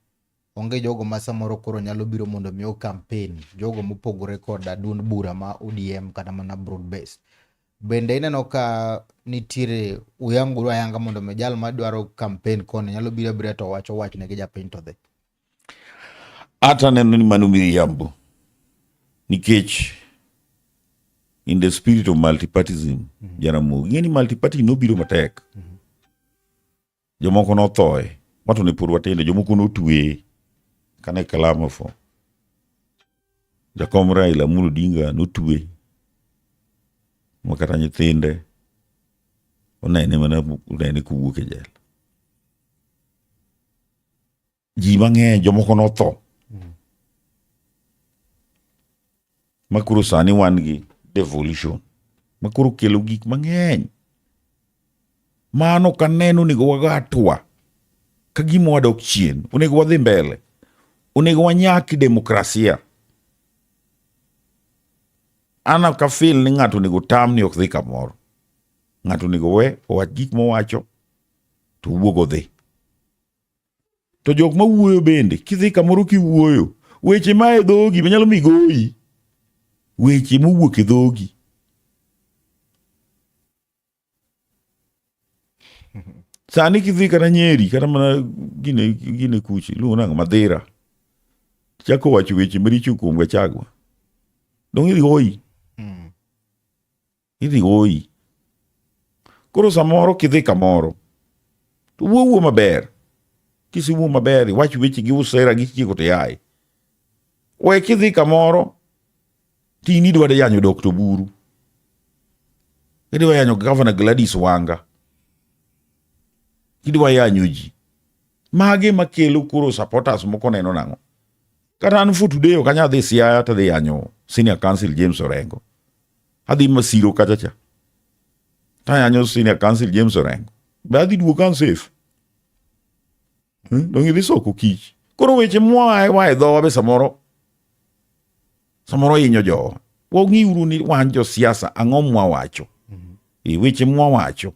onge jogo ma samoro koro nyalo biro mondo mi o campaign jogo mopogore koda duond bura ma ODM kata mana broad based. Bende ineno ka nitiere uyanguru ayanga mondo mi jal madwaro campaign koni nyalo biro abira to wacho wachne gi japiny to dhi. Ata neno ni mano miriambo nikech in the spirit of multipartyism Jaramogi ing'e ni multiparty nobiro matek. Jomoko nothoe, ma to ne pod watindo, jomoko notweye kane Kalama fo. Jakom Raila Amolo Odinga notwe ma kata nyithinde onene mana onene kowuok e jela. Ji mang'eny jomoko notho. Ma koro sani wan gi devolution ma koro kelo gik mang'eny. Mano kaneno onego wago hatua ka gima wadok chien, onego wadhi mbele, onego wanyaki demokrasia. An ok afeel ni ng'ato onego tam ni ok dhi kamoro. Ng'ato onego we owach gik mowacho to owuog odhi. To jok mawuoyo bende, kidhi kamoro kiwuoyo, weche ma e dhogi be nyalo mi goyi. Weche mowuok e dhogi. Sani kidhi kata Nyeri, kata mana gine kuchi, iluongo nang'o, Madhira. Chako wacho weche maricho kuom Gachagua. Dong' idhi goyi. Idhi goyi. Koro samoro kidhi kamoro, to wuo wuo maber. Kisewuo maber, iwach weche gi usera gi chieko to iaye. We kidhi kamoro, to in idwa yanyo Dr. Oburu. Idwa yanyo Governor Gladys Wanga. Idwa yanyo ji. Mage makelo koro supporters moko neno nang'o? Kata an for today ok anyal dhi Siaya to adhi yanyo Senior Council James Orengo. Adhi Masiro kacha cha. Tayanyo Senior Council James Orengo. Be adhi duogo an safe? Dong' idhi soko kich. Koro weche mwae wa e dhowa be samoro samoro hinyo jowa. Wang'iuru ni wan josiasa ang'o mwawacho. E weche mwawacho.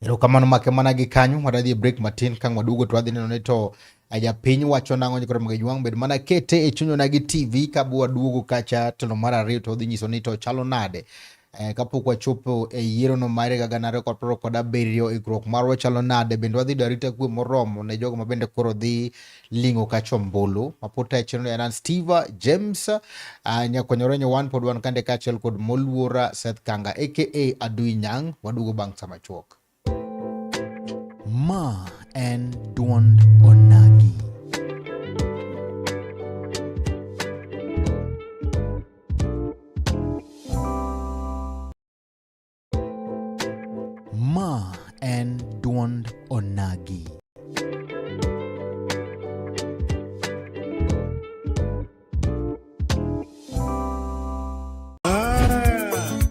Erokamano make mana gi kanyo wadhi e break matin ka waduogo to wadhi neno ni to japiny wacho nang'o nyikoro mag jwang' bed mana kete e chuny onagi TV ka bo waduogo kacha telo mar ariyo to wadhi nyiso ni to chalo nade kapok wachopo e yiero no mar higa gana ariyo kod piero kod abiriyo ikruok marwa chalo nade bende wadhi yudo arita kwe moromo ne jogo ma bende koro dhi ling'o kacha ombulu mapod tayo chenro en an Steve James nyakonyore nyo wan pod wan kande kaachiel kod moluora Seth Kanga aka Adui Nyang' waduogo bang' sama chuok. Ma en duond Onagi. Ma en duond Onagi.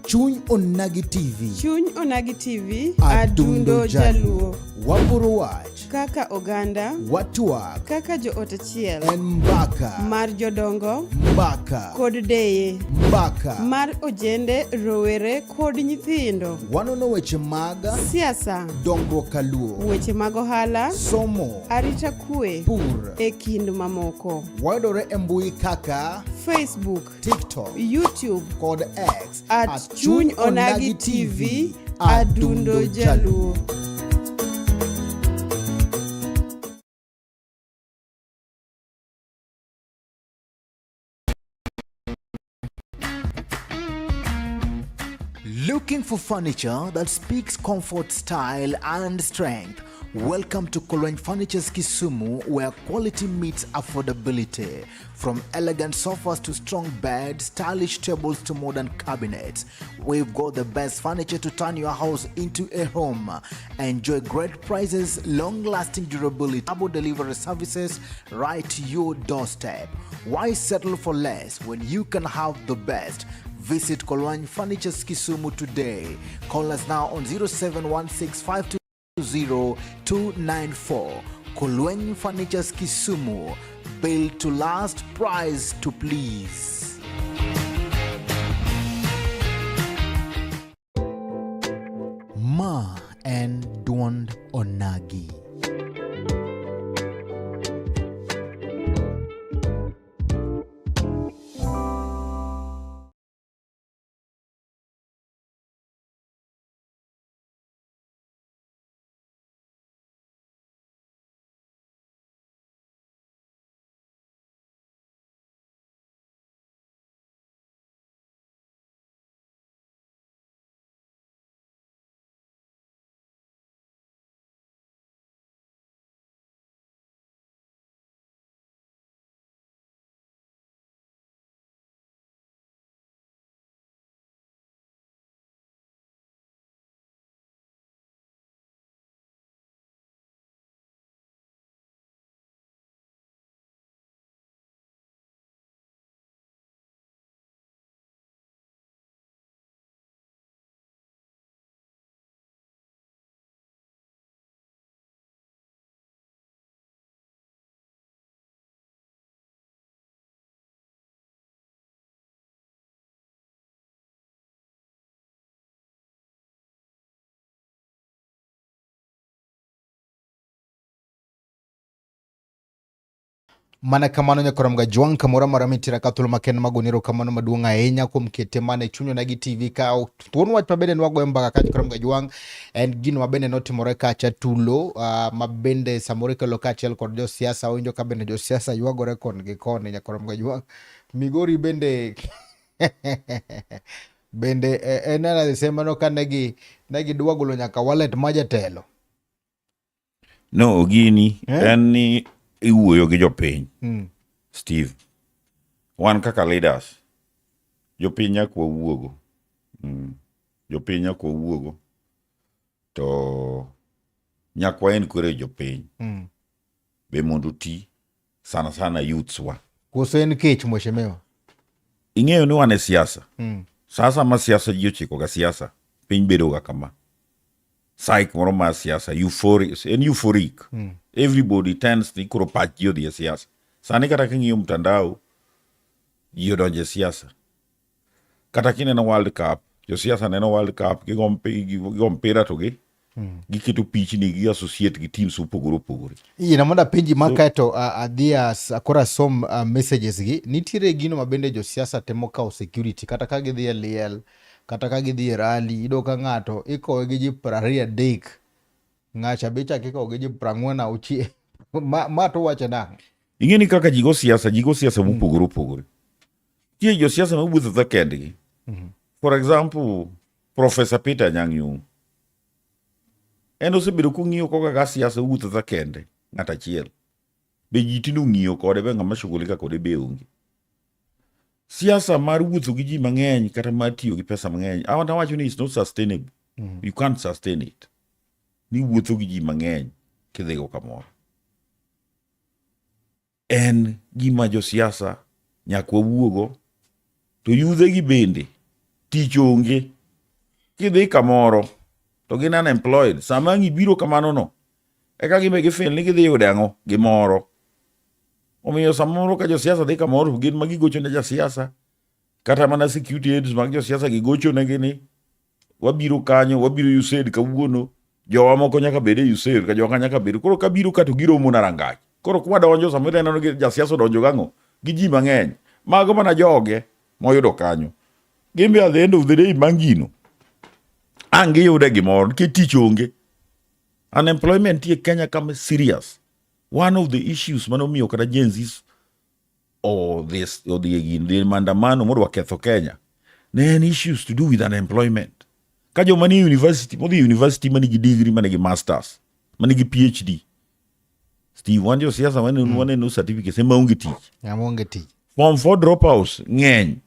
Chuny Onagi TV. Chuny Onagi TV, Adundo Adundo Jaluo. Waporo wach. Kaka oganda, Watwak. kaka joot achiel, En mbaka. mar jodongo Mbaka. kod deye, Mbaka. mar ojende, rowere kod nyithindo, Wanono weche mag siasa, dongruok kaluo. weche mag ohala, Somo. arita kwe, Pur. e kind mamoko. Wayudore e mbui kaka Facebook, TikTok YouTube kod X at Chuny Onagi TV, Adundo Jaluo. Looking for furniture that speaks comfort, style, and strength? Welcome to Kolweny Furnitures Kisumu, where quality meets affordability. From elegant sofas to strong beds, stylish tables to modern cabinets, we've got the best furniture to turn your house into a home. Enjoy great prices, long lasting durability, double delivery services right to your doorstep. Why settle for less when you can have the best? Visit Kolwany Furnitures Kisumu today. Call us now on 0716520294. Kolwany Furnitures Kisumu. Built to last, price to please. Ma en duond Onagi. Mana kamano nyakoram Gajwang' kamoro amora mitira ka thuolo makende magoni erokamano maduong' ahinya kuom kete mana e chuny Onagi TV ka thuon wach mabende nwagoyo mbaka ka nyakoram Gajwang' en gino mabende notimore kacha tulo mabende samoro ikelo kaachiel kod josiasa winjo ka bende josiasa ywagore kon gi koni nyakoram Gajwang' Migori bende bende en another same mano ka negi negidwa golo nyaka wallet ma jatelo. No, gini Eh? en ni iwuoyo gi jopiny. Steve. Wan kaka leaders, jopiny nyaka wawuogo. Jopiny nyaka wawuogo. To nyaka wa encourage jopiny. Be mondo oti sana sana youths wa. Koso en kech mheshimiwa? Ing'eyo ni wan e siasa. Sasa ma siasa ji ochiko ga siasa, piny bedo ga kama. Psych moro mar siasa, euphoric, en euphoric. Everybody tends ni koro pach ji odhi e siasa. Sani kata king'iyo mtandao, ji odonjo e siasa. Kata kineno World Cup, josiasa neno World Cup, gigo mpira to gi giketo pichni gi associate gi teams mopogore opogore. Ina mondo apenji ma kaeto adhi koro asom messages gi. Nitiere gino ma bende josiasa temo kawo security kata ka gidhi e liel, kata ka gidhi e rally, iyudo ka ng'ato ikowe gi ji 23, ng'acha be ichako ikowo gi ji 46. Ma to wacho nang'o? Ing'e ni kaka ji go siasa, ji go siasa mopogore opogore. Nitie josiasa mawuotho tha kendgi. For example, Professor Peter Anyang' Nyong'o. En osebedo kong'iyo koka ga siasa owuotho tha kende, ng'at achiel. Be ji tinde ong'iyo kode, be ng'ama shughulika kode be onge. Siasa mar wuotho gi ji mang'eny kata mar tiyo gi pesa mang'eny, awacho ni it's not sustainable. You can't sustain it. Ni wuotho gi ji mang'eny kidhigo kamoro. En gima josiasa nyaka wawuogo, to yudhe gi bende tich onge. Kidhi kamoro to gin unemployed, sama ang' ibiro kamano no, eka gimbe gifeel ni gidhi yude ang'o? Gimoro. Omiyo samoro ka josiasa dhi kamoro to gin ma gigocho ne jasiasa, kata mana security aides mag josiasa gigocho negi ni wabiro kanyo, wabiro USAID kawuono, jowa moko nyaka bed e USAID ka jowa nyaka bed. Koro kabiro ka to giromo na rangach. Koro kwadonjo samoro ineno ni jasiasa odonjo gang'o? Gi ji mang'eny. Mago mana joge moyudo kanyo. Gin be at the end of the day mangino ang' giyude gimoro nikech tich onge. Unemployment tie Kenya kama serious. One of the issues mane omiyo kata Gen Zs odhi odhi e gini dhi e maandamano modwa ketho Kenya ne en issues to do with unemployment. Ka joma nie university modhi e university manigi degree manigi masters manigi PhD Steve wan josiasa waneno waneno certificates ema onge tich. Ng'ama onge tich. Form 4 dropouts ng'eny.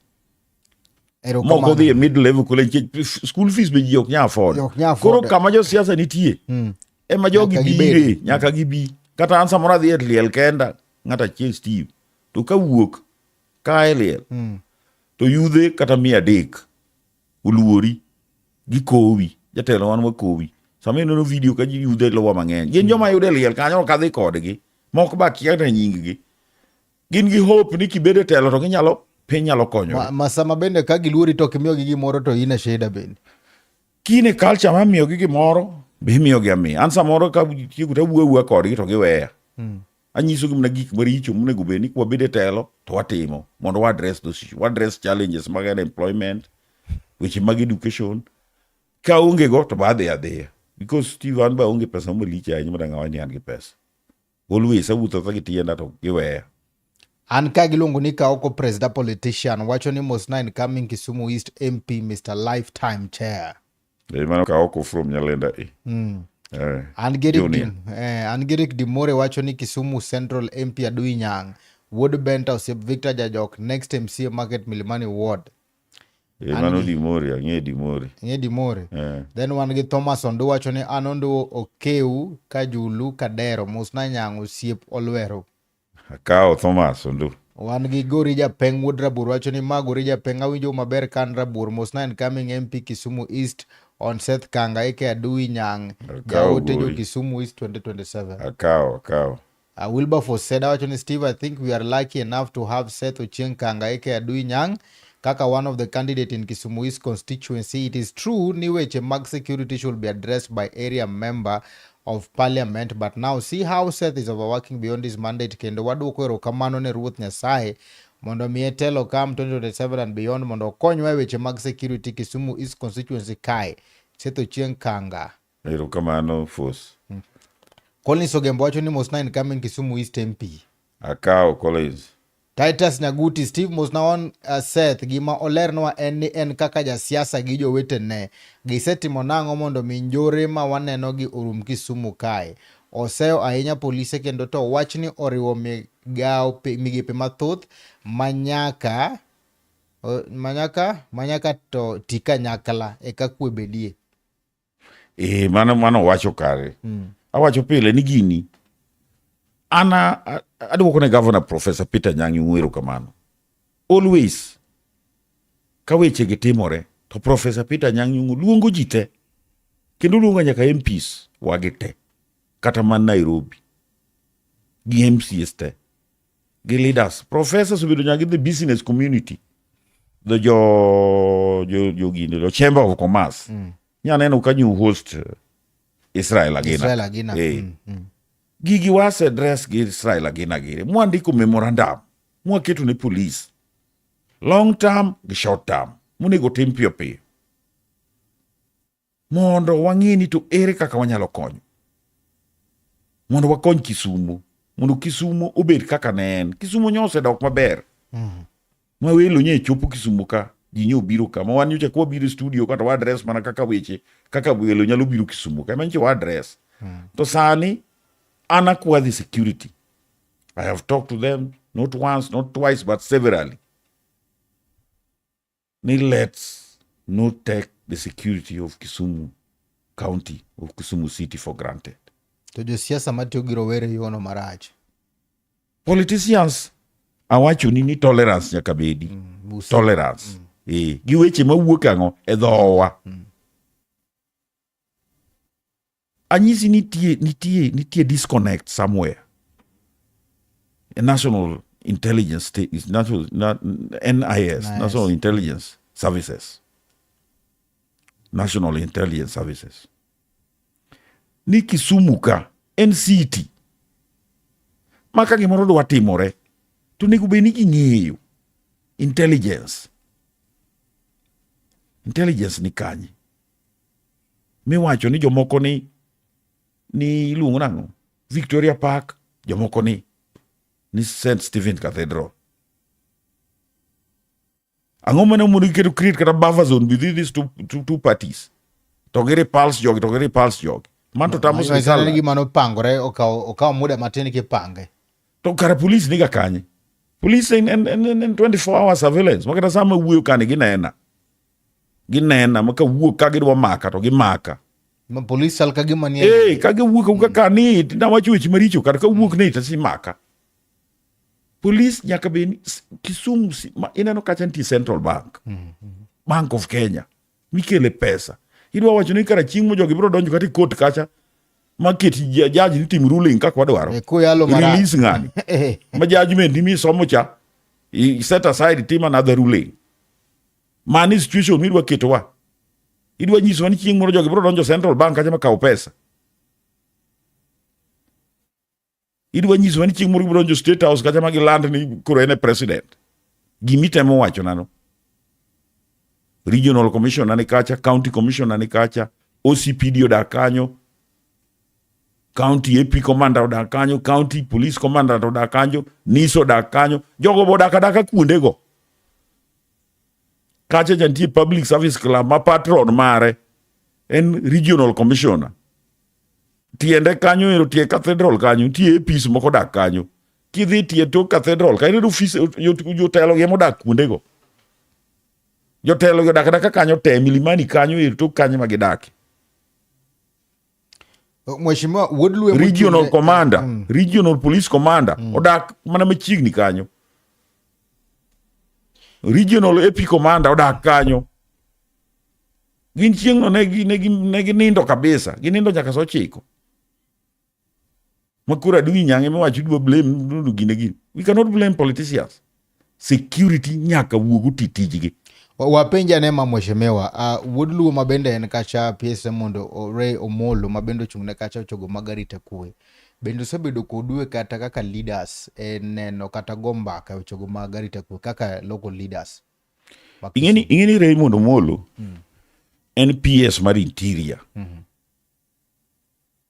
Moko dhi e mid level college nikech school fees be ji ok nyal afford. Ok nyal afford. Koro kama josiasa nitie ema jogi Nyaka gibed. bire nyaka gibi. Kata an samoro adhi e liel kenda ng'at achiel Steve to kawuok ka e liel to yudhe kata 300 oluori gikowi jatelo wan wakowi sama ineno video ka ji yudhe lowa mang'eny gin joma yude liel kanyo ok adhi kodgi moko ba akia kata nying-gi gin gi hope ni kibedo e telo to ginyalo piny nyalo konyo Ma, ma sama bende ka giluori to ok imiyogi gimoro to in e shida bende. kine culture mar miyogi gimoro be imiyogi amiya an samoro ka tieko to awuo awuoya kodgi to giweya anyisogi mana gik maricho monego bed ni kwabedo e telo to watimo mondo wa address those issues wa address challenges mag unemployment weche mag education ka onge go to ba adhi adhiya because Steve an ba onge pesa malich ahinya madang' awach ni an gi pesa always awuotho ka gi tienda to giweya An ka giluongo ni Kaoko Presda politician wacho ni Mosna incoming Kisumu East MP Mr. Lifetime Chair. Eh, mano Kaoko from Nyalenda e Eh, An Gerik, Junior. An Gerik Dimore wacho ni Kisumu Central MP Adui Nyang' Wuod Benta osiep Victor Jajok next MCA Market Milimani Ward. Eh, mano Dimori ang'e Dimori Ing'e Dimore. Eh. Then wan gi Thomas Ondu wacho ni an Ondu Okeu Kajulu Kadero Mosna Nyang' osiep Olwero. Akawo Thomas Ondu. Wan gi Gori Japeng wuod Rabuor wacho ni ma Gori Japeng awinjo maber kan Rabuor mos na incoming MP Kisumu East on Seth Kanga aka Adui Nyang' Akawo jaote jo Gori. Kisumu East 2027. Akawo, akawo. Wilberforce said awacho ni Steve I think we are lucky enough to have Seth Ochieng Kanga aka Adui Nyang' kaka one of the candidate in Kisumu East constituency. It is true ni weche mag security should be addressed by area member of parliament but now see how Seth is overworking beyond his mandate kendo waduoko erokamano ne Ruoth Nyasaye mondo miye telo kam 2027 and beyond mondo okonywa e weche mag security Kisumu East constituency kae. Seth Ochieng Kanga. Erokamano Fos. Collins Ogembo wacho ni Mosna incoming Kisumu East MP. Akawo Collins. Titus Nyaguti, Steve Mosna on Seth, gima olernwa en ni en kaka jasiasa gi jowetene gisetimo nang'o mondo mi njore ma waneno gi orum Kisumu kae. Oseyo ahinya polise kendo to wachni oriwo migawo migepe mathoth manyaka manyaka manyaka to ti kanyakla eka kwe bedie. Eh, mano mano wacho kare. Awacho pile ni gini an aduoko ne governor Professor Peter Nyang'I erokamano. Always ka weche gi timore to Professor Peter Nyang'I Nyong'o luongo ji te kendo luongo nyaka MPs wagi te kata man Nairobi gi MCAs te gi leaders. Professors obedo nyaka gi the business community the jo jo jo gini jo chamber of commerce. Nya neno ka new host Israel Agina. Israel Agina. Eh. Gigi wase address gi Israel Agina gire. Mwandiko memorandum. Mwaketo ne police. Long term gi short term. Monego tim piyo piyo. Mondo wang'e ni to ere kaka wanyalo konyo. Mondo wakony Kisumu. Mondo Kisumu obed kaka ne en. Kisumu nyo osedok maber. Ma welo nye chopo Kisumu ka, ji nye obiro ka. Ma wan nyocha kwa biro e studio kata wa address mana kaka weche, kaka welo nyalo biro Kisumu ka. Ema nyocha wa address. To sani, an akwa the security. I have talked to them, not once, not twice, but severally. Ni let's not take the security of Kisumu County, of Kisumu City for granted. To josiasa matiyo gi rowere yono marach. Politicians awacho ni ni tolerance nyaka bedi. Tolerance. Eh, gi weche mawuok ang'o e dhowa. Anyisi nitie nitie nitie disconnect somewhere. A National Intelligence State is National na, NIS, Nice. National Intelligence Services. National Intelligence Services. Ni Kisumu ka en city ma ka gimoro dwa timore to onego bed ni ging'eyo intelligence. Intelligence ni kanye? Miwacho ni jomoko ni ni iluongo nang'o? Victoria Park, jomoko ni ni St. Stephen Cathedral. Ang'o mane omono giketo create kata buffer zone between these two parties? To gi repulse jogi, to gi repulse jogi. Man to tamo sirkal. Ni gima nopangore okawo okawo muda matin kipange. To kara police niga kanye? Police en 24 hour surveillance. Makata sama wuoyo kani ginena. Ginena ma kawuok ka gidwa maka to gimaka. Ma police chal ka gima nie. Eh, ka giwuok awuoka kani nawacho weche maricho kata kawuok ni to simaka. Police nyaka bed ni Kisumu ma ineno kacha nitie Central Bank. Bank of Kenya. Mikele pesa. Idwa wacho ni kara chieng' mo jogi biro donjo kata e court kacha ma ket judge ni tim ruling kaka wadwaro. E, kuyalo marach. Release ng'ani. Eh. Ma judgment ni misomo cha i set aside tim another ruling. Mani situation midwa ketowa. Idwa nyisowa ni chieng' moro jogi biro donjo Central Bank kacha ma kaw pesa. Idwa nyisowa ni chieng' moro gibiro donjo State House kacha ma giland ni koro en e president. Gimitemo wacho nano. Regional Commissioner ni kacha, County Commissioner ni kacha, OCPD odak kanyo, County AP Commander odak kanyo, County Police Commander odak kanyo, NIS odak kanyo, jogo bo odak adaka kuondego. Kacha cha nitie Public Service Club ma patron mare en Regional Commissioner. Tiende kanyo ero tie cathedral kanyo nitie APs moko odak kanyo. Kidhi tie tok cathedral ka ineno ofis jotelo gi modak kuondego. Jotelo gi odak adaka kanyo te Milimani kanyo ero tok kanyo ma gidake. Mheshimiwa Wuod Luo Regional mochung'ne- commander, regional police commander odak mana machiegni kanyo. Regional AP commander odak kanyo. Gin chieng'no ne ginindo kabisa, ginindo nyaka saa ochiko. Ma koro adui nyange miwacho idwa blame gine gini. We cannot blame politicians. Security nyaka wuog oti tijgi. Wapenj ane ma mheshimiwa, wuod Luo ma bende en kacha PSM mondo Ray Omolo ma bende ochung' ne kacha ochogo mag arita kwe. Bende osebedo kodu e kata kaka leaders e neno kata go mbaka e weche mag arita kwe kaka local leaders. Ing'eni ing'eni Raymond Omolo en PS mar Interior.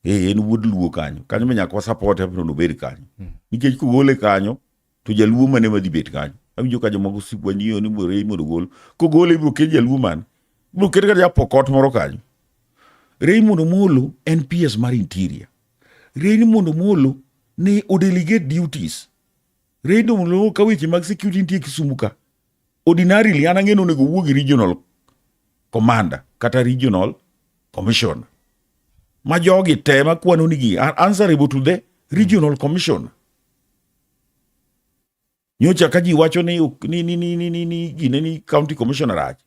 Eh, en wuod Luo kanyo. Kanyo be nyaka wasupport mondo obed kanyo. Nikech kogole kanyo to jaluo mane madhi bet kanyo. Awinjo ka jomoko sikwanyiyo ni Raymond ogol. Kogole ibiro ket jaluo mane? Ibiro ket kata japokot moro kanyo. Raymond Omolo en PS mar Interior. Raymond Omolo ne o delegate duties. Raymond Omolo ka weche mag security nitie Kisumu ka. Ordinarily an ang'e ni onego owuo gi regional commander kata regional commissioner. Ma jogi te makwano ni gi are answerable to the regional commissioner. Nyocha ka ji wacho ni ni ni ni ni ni ni gine ni county commissioner rach.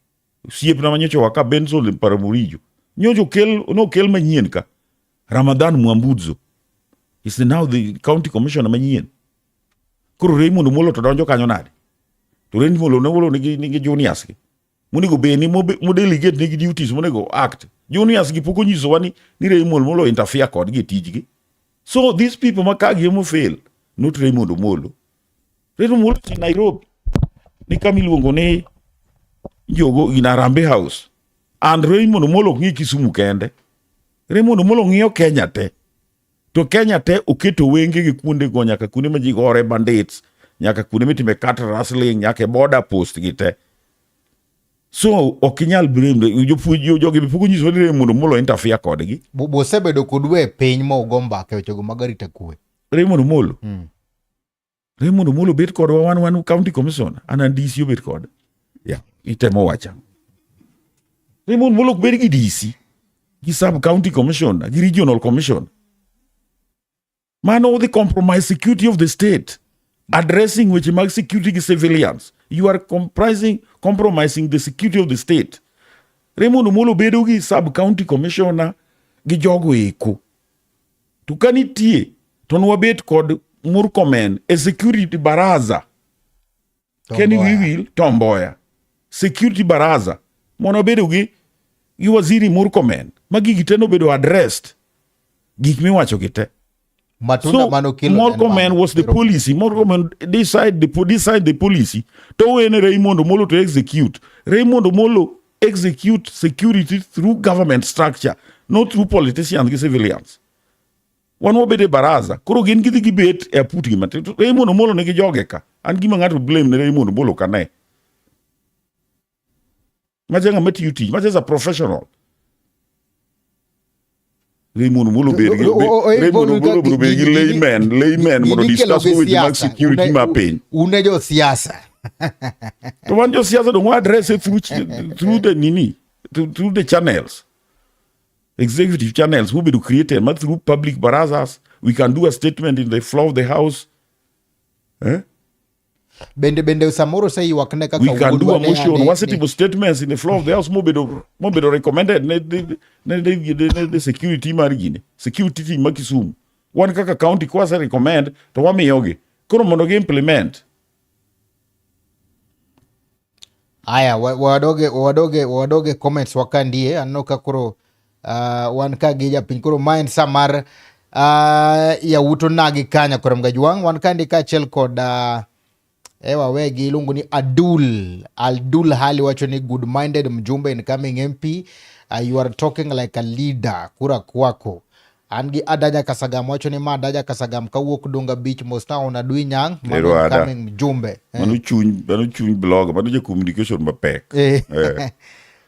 Osiepna ma nyocha waka Benson Paramurijo. Nyocha okel nokel manyien ka. Ramadhan Mwambudzo is now the county commissioner manyien. Koro Raymond Omolo to donjo kanyo nade? To Raymond Omolo nigi juniors gi. Monego bed ni modelegate nigi duties monego act. Juniors gi pok onyisowa ni Raymond Omolo interfere kodgi e tijgi. So these people ma ka gi emo fail, not Raymond Omolo. Raymond Omolo ni Nairobi. Ni kama iluongo ni Njogo in Harambee House. And Raymond Omolo ok ng'i Kisumu kende. Raymond Omolo ng'iyo Kenya te. To Kenya te oketo wenge gi kuonde go nyaka kuonde ma ji gore bandits, nyaka kuonde mitime cattle rustling, nyaka e border post gi te. So ok inyal blame jopuonj jogi be pok onyiso ni Raymond Omolo interfere kodgi. Bosebedo kodu e piny ma ugo mbaka e wechego mag arita kwe. Raymond Omolo. Raymond Omolo bet kodwa wan county commissioner, an an DC obet koda. Yeah, itemo wacha. Raymond Omolo ok bed gi DC, gi sub county commissioner, gi regional commissioner. Mano odhi compromise security of the state. Addressing weche mag security gi civilians. You are compromising the security of the state. Raymond Omolo bedo gi sub county commissioner, gi jogo eko. To ka nitie to nwabet kod Murkomen e security baraza. Ken Wiwil Tom Mboya. Security baraza mondo wabedo gi gi waziri Murkomen ma gigi te nobedo addressed gik miwacho gi te. Matunda So mano kelo en Murkomen mano. was the policy. Murkomen decide the policy. To wene Raymond Omolo to execute. Raymond Omolo execute security through government structure, not through politicians gi civilians. Wan wabet e baraza. Koro gin gidhi gibet e aput gi matin. To Raymond Omolo nigi joge ka. An gima ng'ato blame ne Raymond Omolo ka ne. Macha ng'ama tiyo tich. Macha is a professional. Raymond Omolo bed gi Raymond Omolo biro bed gi layman mondo discuss weche mag security ma piny. Un e josiasa. To wan josiasa dong wa address it through the nini through the channels. Executive channels will be created but through public barazas. We can do a statement in the floor of the house. Eh? Bende samoro oseywak ne kaka We can do a wuodwa ne motion. Wasetimo statements in the floor of the house mobedo recommended ne the security mar gini. Security team ma Kisumu. Wan kaka county kwase recommend to wamiyogi. Koro mondo gi implement. Aya, wadoge comments wakandie aneno ka koro wan ka gi japiny koro ma en sa mar yawuoto nagi kanya koro Mgajwang' wan kandi kaachiel kod ewa wegi iluongo ni Adul Hali wacho ni good minded mjumbe incoming MP, you are talking like a leader, kura kwako. An gi Adaja Kasagam wacho ni ma Adaja Kasagam kawuok Dunga Beach mos na Adui Nyang' mano Ero Ada. incoming mjumbe. Mano chuny blog, mano ja communication mapek. Eh.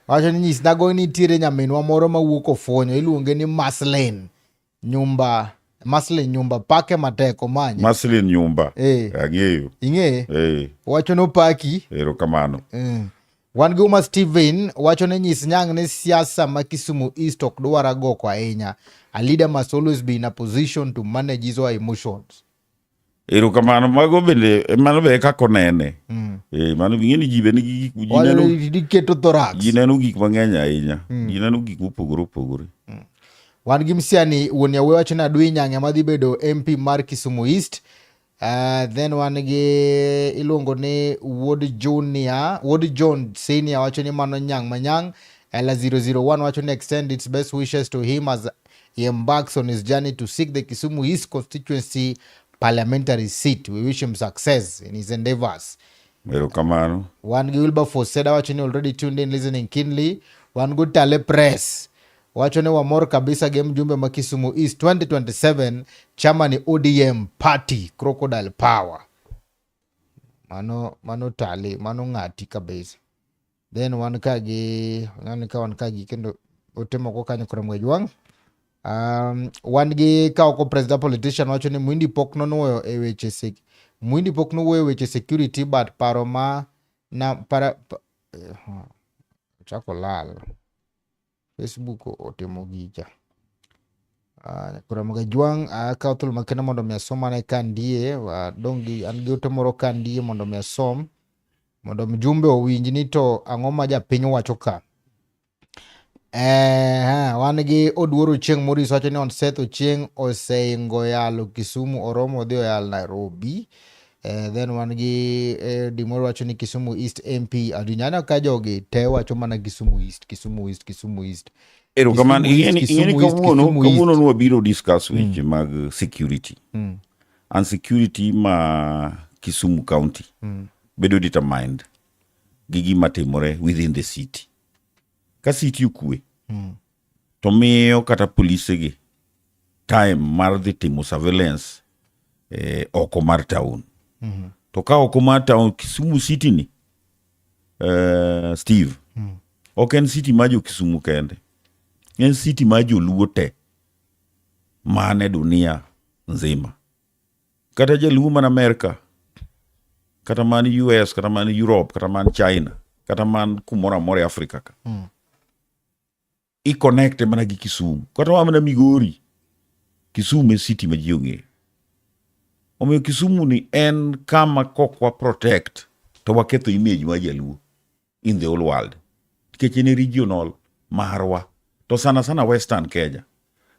Wacho ni nyisnago ni nitiere nyaminwa moro mawuok Ofonyo iluonge ni Maslin Nyumba, Maslin Nyumba pake matek omanye. Maslin Nyumba. Eh. Ang'eyo. Ing'eye? Eh. Wacho nopaki. Erokamano. Wan gi Uma Steven wacho ni nyis Nyang' ni siasa ma Kisumu East ok dwar agoko ahinya. A leader must always be in a position to manage his or her emotions. Erokamano. Mago bende mano be e kaka onene. Eh, mano ing'e ni ji be nigi gik ji Wacho neno ni iketo thorax. ji neno gik mang'eny ahinya. Ji neno gik mopogore opogore. Wan gi Msiani wuon Yawe wacho ni Adui Nyang' ema dhi bedo MP mar Kisumu East. Then wan gi iluongo ni Wuod Junior, Wuod John Senior wacho ni mano Nyang' Manyang'. Ella 001 wacho ni extend its best wishes to him as he embarks on his journey to seek the Kisumu East constituency parliamentary seat. We wish him success in his endeavors. Erokamano. Wan gi Wilberforce Seda wacho ni already tuned in listening keenly. Wan gi Tale Press wacho ni wamor kabisa gi mjumbe ma Kisumu East 2027 chama ni ODM party Crocodile Power. Mano Tale, mano ng'ati kabisa. Then wan ka gi ng'ani ka wan ka gi kendo ote moko kanyo koro Mwejwang'. Wan gi ka oko president politician wacho ni Mwindi pok nonuoyo e weche sek Mwindi pok nowuoyo e weche security but paro ma na para pa, ochako lal Facebook otimo gicha. Koro Mgajwang' akawo thuolo makende mondo mi asom ane ka ndie adong' gi an gi ote moro ka ndie mondo mi asom mondo mjumbe owinj ni to ang'o ma japiny wacho ka. Wan gi Oduor Ochieng' Morris wacho ni on Seth Ochieng' oseingo yalo Kisumu oromo odhi oyal Nairobi. Then wan gi Dimoro wacho ni Kisumu East MP Adunyana ka jogi te wacho mana Kisumu East, Kisumu East, Kisumu East. Erokamano. Kisumu East, Ing'eni Kisumu East, kawuono Kisumu East. kawuono nwabiro discuss weche mag security. And security ma Kisumu County bedo determined gi gima timore within the city. Ka city okwe, to miyo kata polise gi time mar dhi timo surveillance oko mar town. To ka oko mar town, Kisumu City ni, Steve, ok en city mar jo Kisumu kende. En city mar joluo te man e dunia nzima. Kata jaluo man Amerka, kata man US, kata man Europe, kata man China, kata man kumoro amora e Afrika ka. I connect mana gi Kisumu. Kata wa mana Migori, Kisumu e city ma ji ong'eyo. Omiyo Kisumu ni en kama kok wa protect to waketho image mar jaluo in the whole world. Nikech en e regional marwa. To sana sana Western Kenya.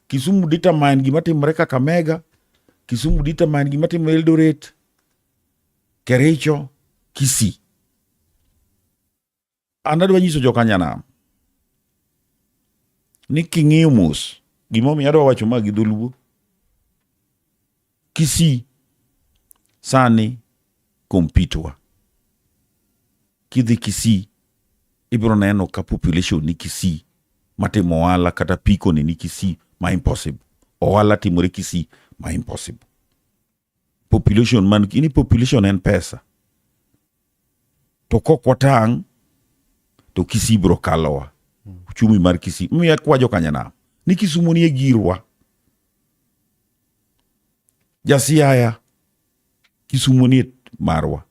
Kisumu determine gima timore Kakamega, Kisumu determine gima timore Eldoret, Kericho, Kisii. An adwa nyiso jokanyanam ni king'iyo mos gimomiyo adwa wacho ma gi dholuo Kisii sani kompitwa kidhi Kisii ibiro neno ka population ni Kisii matimo ohala kata piko ni ni Kisii ma impossible. Ohala timore Kisii ma impossible. Population man ini population en pesa. To kok watang' to Kisii biro kalowa. Uchumi mar Kisii. Miya kwa jokanyanam ni Kisumu ni e girwa. Jasiaya Kisumu ni marwa.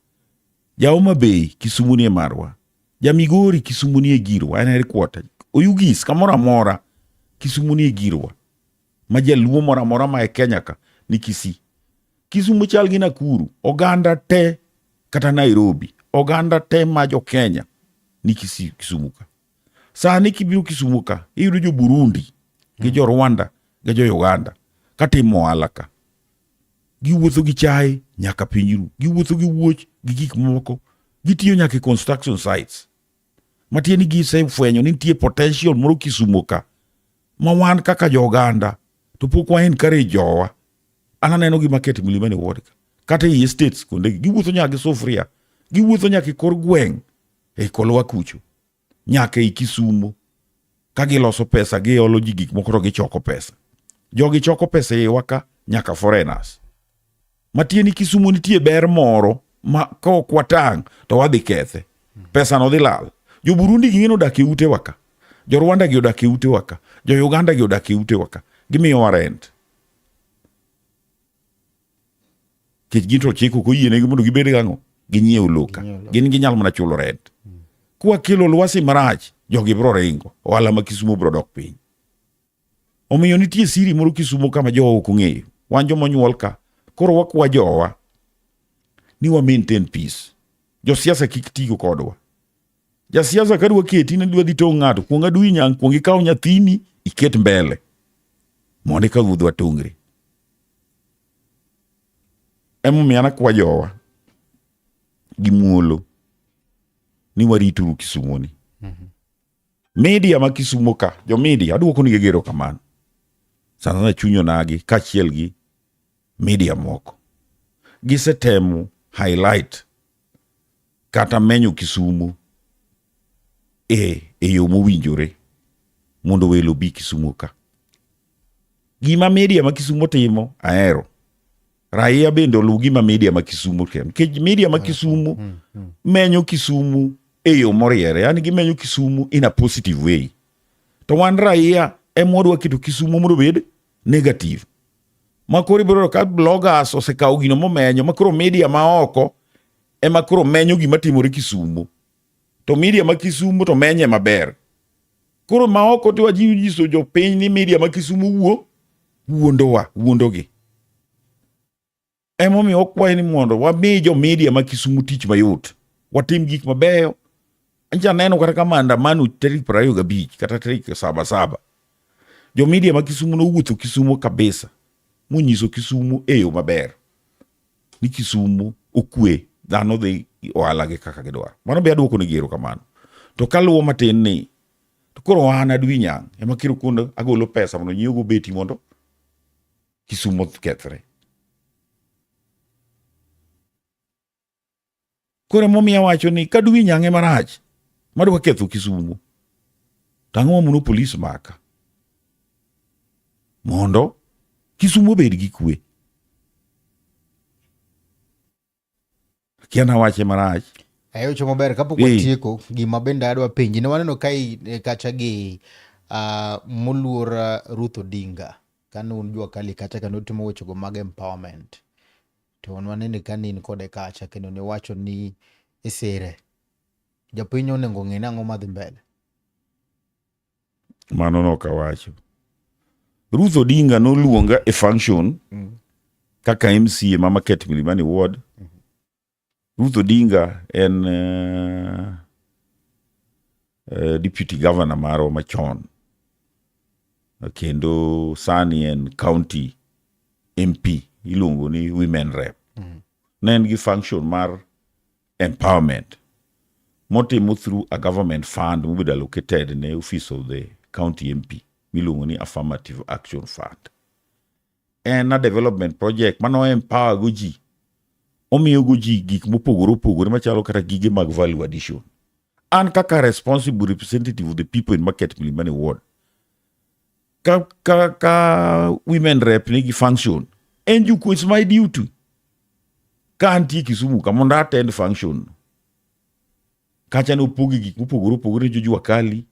Ja Homa Bay Kisumu ni marwa. Ja Migori Kisumu ni e girwa, en headquarter. Oyugis kamoro amora Kisumu ni e girwa. Ma jaluo moro amora ma e Kenya ka ni Kisii. Kisumu chal gi Nakuru, oganda te kata Nairobi, oganda te ma jo Kenya ni Kisii, Kisumu ka. Sani kibiro Kisumu ka, iyudo jo Burundi gi jo Rwanda gi jo Uganda katimo ohala ka. Giwuotho gi chae nyaka piny ru, giwuotho gi wuoch gi gik moko, gitiyo nyaka e construction sites. Matiende ni gisefwenyo ni nitie potential moro Kisumu ka ma wan kaka jo oganda to pok wa encourage jowa. An aneno gi market Mlimani Ward ka kata ei estates kuondegi giwuotho nyaka gi sufuria, giwuotho nyaka e kor gweng' e Kolwa kucho nyaka ei Kisumu ka giloso pesa giolo ji gik moko to gichoko pesa. Jogi choko pesa e iwa ka nyaka foreigners. Matieni Kisumu nitie ber moro ma ka ok watang' to wadhi kethe. Pesa no dhi lal. Jo Burundi gi ng'eno odak e utewa ka. Jo Rwanda gi odak e utewa ka. Jo Uganda gi odak e utewa ka. Gimiyowa rent. Nikech gin to chik ok oyienegi mondo gibed gang'o? Ginyiew lowo ka. Gin ginyalo mana chulo rent. Kwakelo lwasi marach, jogi biro ringo. Ohala ma Kisumu biro dok piny. Omiyo nitie siri moro Kisumu kama jowa ok ong'eyo. Wan joma onyuol ka. Koro wakwa jowa ni wa maintain peace. Josiasa kik tigo kodwa. Jasiasa ka dwa keti ni dwa dhi tong' ng'ato, kuong adui nyang' kuong ikaw nyathini iket mbele. Mondo eka ruodhwa tong're. Emomiyo an akwa jowa gi muolo ni warituru Kisumu ni. Media ma Kisumo ka, jo media aduoko nigi gero kamano. Sana sana chuny onagi kaachiel gi media moko. Gisetemo highlight kata menyo Kisumu e yo mowinjore mondo welo obi Kisumu ka. Gima media ma Kisumu timo ahero. Raia bende oluw gima media ma Kisumu timo. Nikech media ma Kisumu menyo Kisumu e yo moriere. Yani gimenyo Kisumu in a positive way. To wan raia ema wadwa keto Kisumu mondo obed negative. Ma koro ibiro yudo ka bloggers osekawo gino momenyo ma koro media ma oko ema koro menyo gima timore Kisumu. To media ma Kisumu to menye maber. Koro ma oko to wajiw nyiso jopiny ni media ma Kisumu wuo wuondowa, wuondogi. Emomiyo wakwayi ni mondo wami jo media ma Kisumu tich mayot. Watim gik mabeyo. Ancha neno kata ka maandamano tarik 25 kata tarik 7 Jo media ma Kisumu nowuotho Kisumu kabisa monyiso Kisumu e yo maber. Ni Kisumu okwe, dhano dhi ohala gi kaka gidwaro. Mano be aduoko negi erokamano. To kaluwo matin ni to koro an adwi nyang' ema kiro kundo agolo pesa mondo nyiewgo beti mondo Kisumu kethre. Koro emomiyo awacho ni ka dwi nyang'e marach madwa ketho Kisumu to ang'o mamono polis maka mondo Kisumu obed gi kwe. Akia nawache marach. Ayocho maber kapok watieko gima bende adwa penji ne waneno ka kacha gi moluor Ruth Odinga kane un jua kali kacha kane utimo wechego mag empowerment to nwanene ka ne in kode kacha kendo niwacho ni isire. Japiny onego ong'e ni ang'o madhi mbele. Mano nok awacho. Ruth Odinga noluonga e function kaka MCA ma Market Milimani Ward. Ruth Odinga en deputy governor marwa machon. Kendo sani en county MP iluongo ni women rep. Ne en gi function mar empowerment motimo through a government fund mobedo allocated ne office of the county MP miluongo ni Affirmative Action Fund. En a development project mano empower go ji, omiyo go ji gik mopogore opogore machalo kata gige mag value addition. An kaka responsible representative of the people in Market Milimani Ward, ka women rep nigi function, en juku, it's my duty ka antie Kisumu ka mondo attend function. Kacha ne opogi gik mopogore opogore ne jo Jua Kali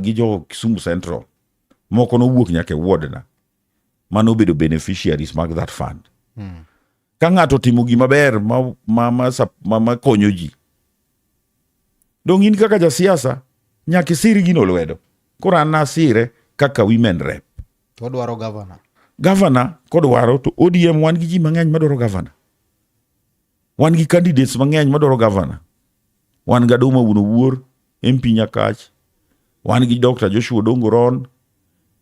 gi jo Kisumu Central. Moko nowuok nyaka e ward na mano obedo beneficiaries mag that fund. Ka ng'ato otimo gima ber ma konyo ji, dong' in kaka jasiasa nyaka isir gino lwedo. Koro an nasire kaka women rep. To odwaro governor. Governor kodwaro to ODM wan gi ji mang'eny madwaro governor. Wan gi candidates mang'eny madwaro governor. Wan gi Adoma Wuon Owuor, MP Nyakach. Wan gi Dr. Joshua Odongo Ron,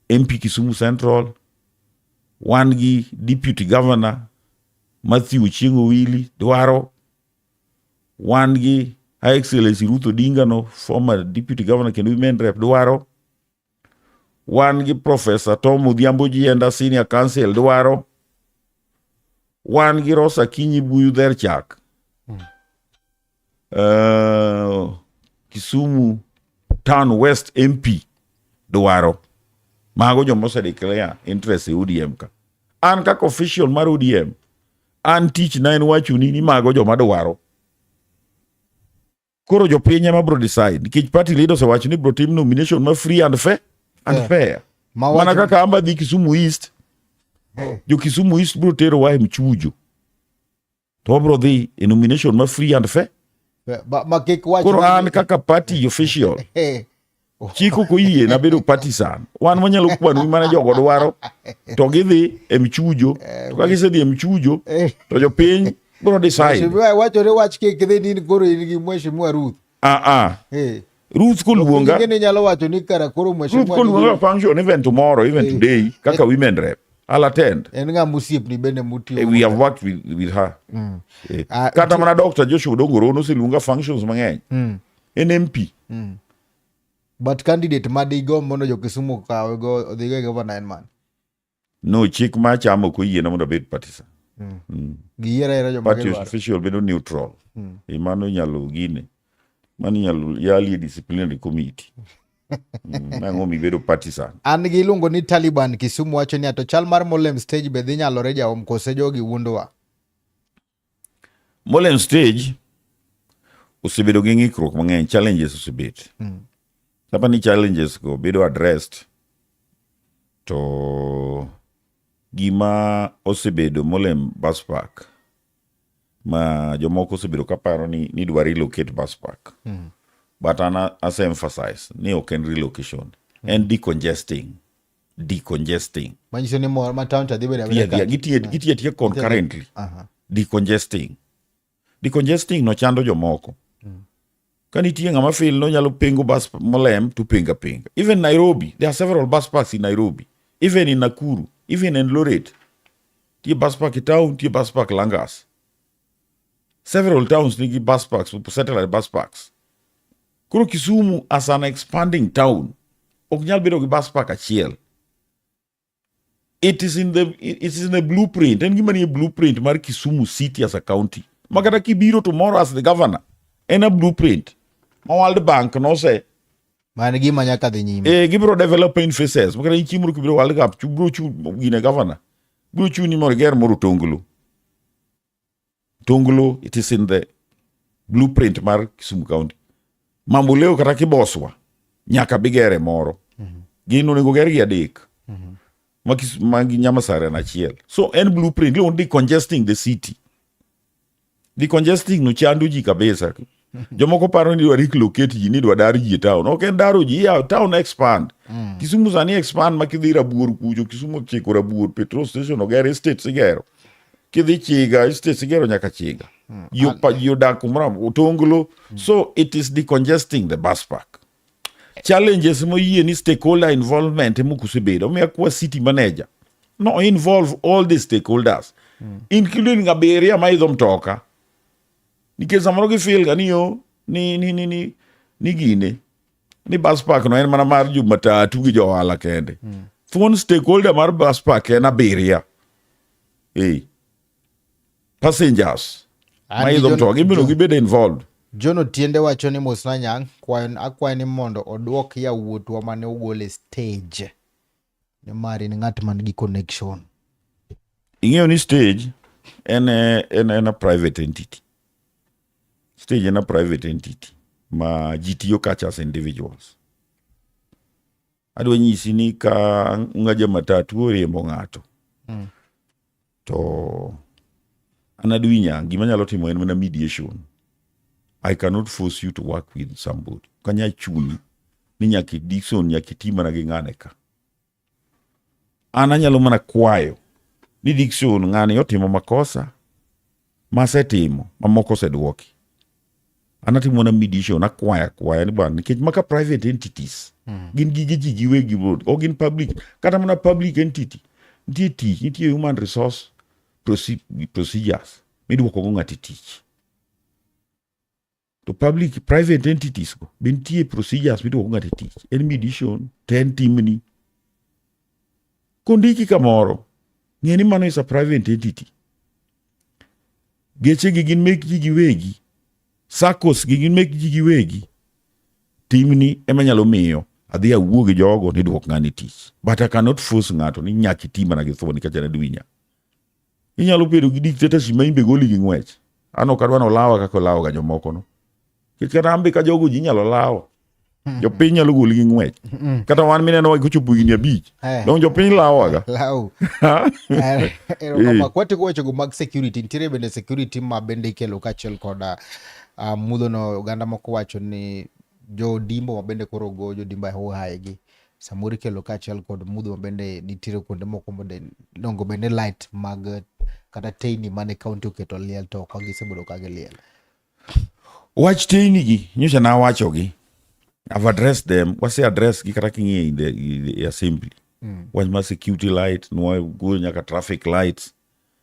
MP Kisumu Central. Wan gi Deputy Governor Matthew Ochieng' Owili dwaro. Wan gi Her Excellency Ruth Odinga no, former Deputy Governor kendo Women Rep dwaro. Wan gi Professor Tom Odhiambo Jienda Senior Counsel dwaro. Wan gi Rosa Kinyi Buyu Dher Chak. Kisumu Town West MP dwaro. Mago joma ose declare interest e ODM ka. An kaka official mar ODM, an tich na en wachoni ni mago joma dwaro. Koro jopiny ema bro decide nikech party leader osewacho ni bro tim nomination ma free and fair and fair. Ma Mana wacho- kaka amba dhi Kisumu East, jo Kisumu East bro tero wa e mchujo. To wabro dhi e nomination ma free and fair. Ma kik wach Koro an kaka party official, chik ok oyie na bedo partisan. Wan wanyalo kwanu mana jogo dwaro to gidhi e mchujo. To ka gisedhi e mchujo to jopiny bro decide. Mheshimiwa wachore wach kik dhi ni koro in gi Mheshimiwa Ruth. Ah ah. Ruth koluonga. Ngene nyalo wacho ni kara koro Mheshimiwa Ruth koluonga function even tomorrow, even today kaka women rep. I'll attend. En ng'a mosiepni bende mutiyo. We have worked with her. Kata mana Dr. Joshua Odongo Rono oseluonga functions mang'eny. En MP. But candidate ma digomb mondo jo Kisumu okawe go odhigo e governor en man. No, chik ma chamo ok oyiena mondo abed partisan. Giyiero ayiera joma Party gidwaro. official bedo neutral. Mano inyalo gine. Mano inyalo yalie disciplinary committee. Nang'o mibedo partisan. An gi iluongo ni Taliban Kisumu wacho ni to chal mar Molem stage be dhi nyalore jaom kose jogi wuondowa. Molem stage osebedo gi ng'ikruok mang'eny, challenges osebet. Sapa ni challenges go bedo addressed to gima osebedo Molem bus park ma jomoko osebedo kaparo ni nidwa relocate bus park. But an ase emphasize ni ok en relocation, en decongesting. Decongesting. Manyiso ni mor ma town cha dhi bedo abeda Gitiyo gitiyo atiya concurrently. Decongesting. Decongesting no chando jomoko. Ka nitie ng'ama feel no nyalo pengo bus Molem to penga penga. Even Nairobi, there are several bus parks in Nairobi. Even in Nakuru, even in Eldoret. Tie bus park e town, tie bus park Langas. Several towns nigi bus parks, satellite bus parks. Koro Kisumu as an expanding town, ok nyal bedo gi bus park achiel. It is in the blueprint. En gima nie blueprint mar Kisumu City as a county. Ma kata kibiro tomorrow as the governor, en a blueprint. Ma World Bank nose Man gima nyaka dhi nyime. Gibiro develop in phases. Makata in chieng' moro kibiro World Cup, biro chu gine governor. Biro chuni mondo iger moro Tonglo. Tonglo, it is in the blueprint mar Kisumu County. Mamboleo kata Kiboswa, nyaka bigere moro. Gin onego ger gi adek. Ma ma gi Nyamasare en achiel. So en blueprint, iluongo ni decongesting the city. Decongesting no chando ji kabisa. Jomoko paro ni idwa relocate ji, ni idwa dar ji e town. Ok en daro ji, ya town expand. Kisumu sani expand ma kidhi Rabuor kucho, Kisumu ochiko Rabuor, petrol station oger, estates igero. Kidhi Chiga, estates igero nyaka Chiga. Ji odak kumoro, Otonglo. So it is decongesting the bus park. Challenges moyie ni stakeholder involvement ema ok osebedo. Omiyo akwa city manager no involve all the stakeholders including abiria maidho mtoka. Nikech samoro gifeel ga ni yo ni ni ni ni ni gine ni bus park no en mana mar jo matatu gi jo ohala kende. Thuon stakeholder mar bus park en abiria. Eh. Passengers An gi maidho John- mtoka gin bende John- gibed involved. John Otiende wacho ni Mosna Nyang' kwayo akwayo ni mondo odwok yawuotwa mane ogol e stage nimar in ng'at man gi connection. Ing'eyo ni stage en, en a private entity. Stage en a private entity ma ji tiyo kacha as individuals. Adwa nyisi ni ka ng'aja matatu oriembo ng'ato to an adwi nyang' gima anyalo timo en mana mediation. I cannot force you to work with somebody. Ok anyal chuni ni nyaka Dickson nyaka iti mana gi ng'ane ka. An anyalo mana kwayo ni Dickson ng'ani otimo makosa masetimo mamoko osedwoki. An atimo mana mediation akwayo akwaya ni bwana nikech maka private entities gin gige ji giwegi ok gin public kata mana public entity nitie tich nitie human resource procedures midwoko go ng'ato e tich. To public private entities go be nitie procedures midwoko ng'ato e tich. En mediation to en timni. Kondiki kamoro, ng'e ni mano is a private entity. Geche gi gin mek ji giwegi, SACCOs gi gin mek ji giwegi. Timni ema nyalo miyo adhi awuo gi jogo ni duok ng'ani tich. But I cannot force ng'ato ni nyaka iti mana gi thuon nikech en adwinya. Inyalo bedo gi dictatorship ma in be goli gi ng'wech. An ok adwa nolawa kaka olawo ga jomoko no. Nikech kata an be ka jogo ji inyalo lawo. Jopiny nyalo goli gi ng'wech. Kata wan mineno wa kochopo higni 5. Dong jopiny lawoga. Law. Erokamano. Kwatieko wechego mag security, nitiere bende security ma bende ikelo kaachiel koda mudhono oganda moko wacho ni jodimbo ma bende koro go jodimbo ahohaye gi samoro ikelo kaachiel kod mudho ma bende nitiere kuonde moko bende onego bed ni light mag kata teyni mane county oketo liel to ok gisebedo ka giliel. Wach teyni gi nyocha nawacho gi. I've addressed them. Wase address gi kata king'iyo in the assembly. Wach mar security light, nwagoyo nyaka traffic lights.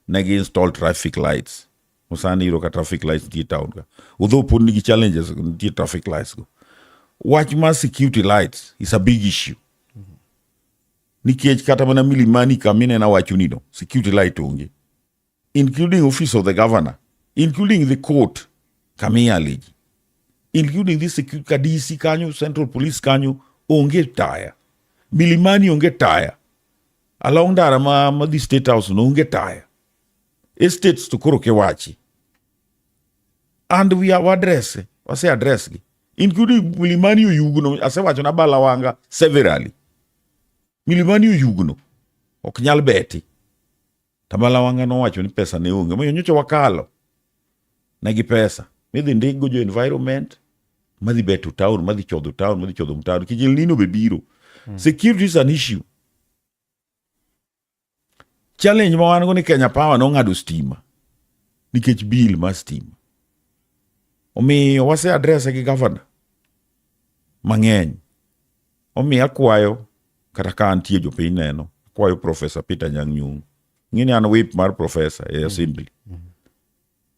Ne gi install traffic lights. Sani iyudo ka traffic lights nitie e town ka. Although pod nigi challenges, nitie traffic lights go. Wach mar security lights is a big issue. Nikech kata mana Milimani kama ineno awachoni no, security light onge. Including office of the governor, including the court kama iyale ji, including this security ka DC kanyo, Central Police kanyo, onge taya. Milimani onge taya. Along ndara ma madhi State House no onge taya. Estates to koro kiwachi. And we have address, wase address gi. Including Milimani oyugno, asewacho na Balawanga severally. Milimani oyugno, ok nyal beti. To Balawanga nowacho ni pesa ne onge. Omiyo nyocha wakalo negi pesa. Midhi ndikgo jo environment, madhi beto town, madhi chodho town, madhi chodho mtaro. Nikech El Nino be biro. Security is an issue. Challenge ma wan go ni Kenya Power nong'ado stima nikech bill mar stima. Omiyo wase address gi governor mang'eny. Omiyo akwayo kata ka antie jopiny neno, akwayo Professor Peter Anyang' Nyong'o. Ing'e ni an whip mar professor e assembly.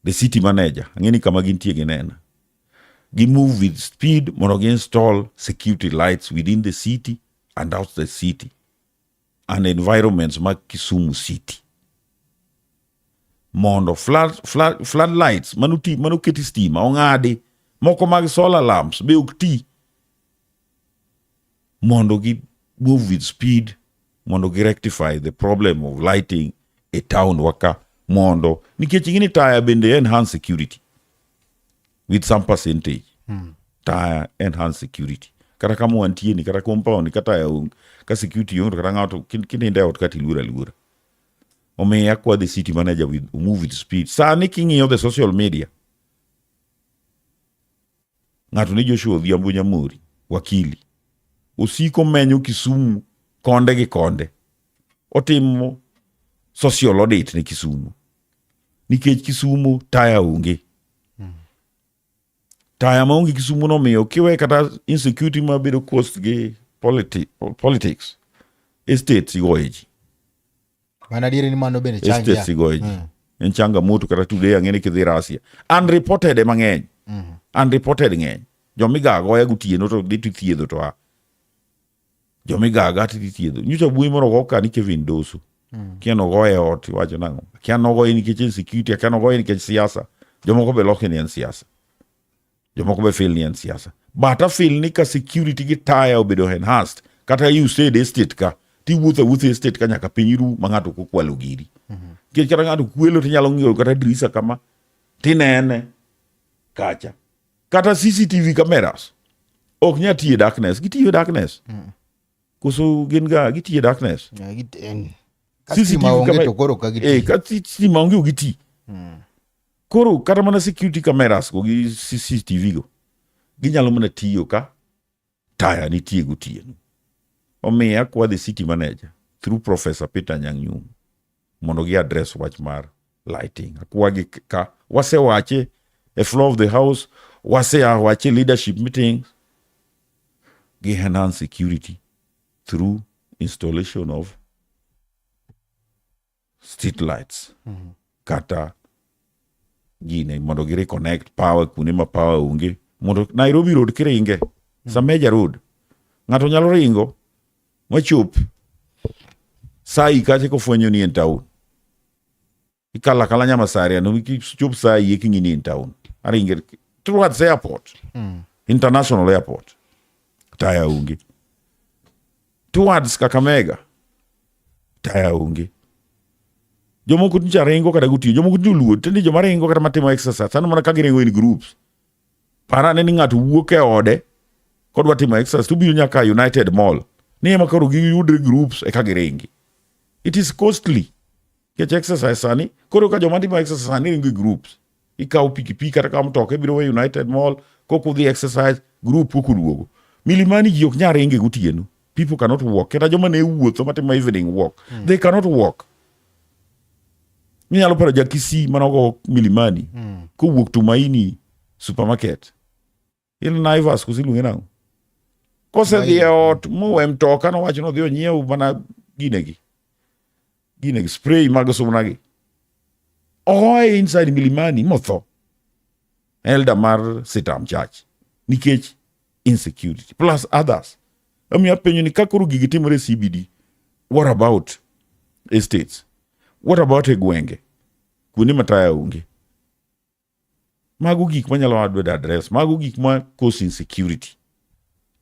The city manager, ang'e ni kama gintie ginena. Gi move with speed mondo gi install security lights within the city and out the city and environments mag Kisumu city. Mondo floodlights manoketi stima ong'adi, moko mag solar lamps be ok ti. Mondo gi move with speed, mondo gi rectify the problem of lighting e town waka mondo nikech ing'e ni taya bende enhance security with some percentage. Taya enhance security. Kata kama wantie ni, kata compound ni, ka taya onge, ka security onge, to kata ng'ato kinindo e ot kata iluor aluora. Omiyo akwa the city manager with move with speed. Sani king'iyo the social media, ng'ato ni Joshua Odhiambo Nyamori, wakili, osiko menyo Kisumu konde gi konde. Otimo social audit ne Kisumu. Nikech Kisumu taya onge. Taya maonge Kisumu nomiyo kiwe kata insecurity mabedo caused gi politics. Estates igoye ji. Mana adieri ni mano bende changia. Estates igoye ji. En changamoto kata today ang'e ni kidhi Russia. Unreported ema ng'eny. Unreported ng'eny. Jomiga agoya gotieno to dhi tithiedho to a. Jomiga aga to ithiedho. Nyocha wuoyi moro ogo ka ni Kevin Doso. Kia nogoye e ot iwacho nang'o. Kia nogoye nikech insecurity, kia nogoye nikech siasa. Jomoko be loke ni en siasa. Jomoko be feel ni en siasa. But I feel ni ka security gi taya obedo enhanced, kata you said estate ka, tiwuotho awuotha estate ka nyaka piny ru ma ng'ato ok okwalo giri. Nikech kata ng'ato kwelo tinyalo ng'iyo kata dirisa kama, tinene kacha. Kata CCTV cameras ok nyal tiyo e darkness, gitiyo e darkness. Koso gin ga gitiyo e darkness. Ka stima onge to koro ka giti. Eh, ka stima onge ok giti. Koro kata mana security cameras go gi CCTV go ginyalo mana tiyo ka taya nitie gotieno. Omiyo akwa the city manager through Professor Peter Anyang' Nyong'o mondo gi address wach mar lighting. Akwa gi ka wasewache e floor of the house, wasewache leadership meetings, gi enhance security through installation of street lights. Kata gine mondo gi reconnect power kuonde ma power onge mondo Nairobi Road kiringe sa major road ng'ato nyalo ringo machop sai kacha kofwenyo ni en town ikalo akala Nyamasaria no kichop sai eki ng'i ni en town aringe towards airport international airport taya onge towards Kakamega taya onge jomoko nyocha ringo kata gotieno jomoko nyocha oluor tende joma ringo kata matimo exercise aneno mana ka giringo in groups par ane ni ng'ato wuok e ode kodwa timo exercise to obiro nyaka United Mall ni ema koro giyudre groups eka giringi it is costly nikech exercise sani koro ka joma timo exercise sani ringo e groups ikawo pikipiki kata kawo mtoka ibiro we United Mall kok udhi exercise group kok uduogo Milimani ji ok nyal ringe gotieno people cannot walk kata joma ne wuotho matimo evening walk they cannot walk inyalo paro ja Kisii manogo Milimani kowuok Tumaini supermarket in Naivas koso iluonge nang'o kosedhi e ot mowe mtoka nowacho nodhi onyiew mana ginegi ginegi spray mag sunagi ogoye inside Milimani motho elder mar Sitam Church nikech insecurity plus others omiyo apenjo ni ka koro gigi timore e CBD what about estates what about e gwenge kuonde ma taya onge mago gik manyalo adwed address mago gik ma cause insecurity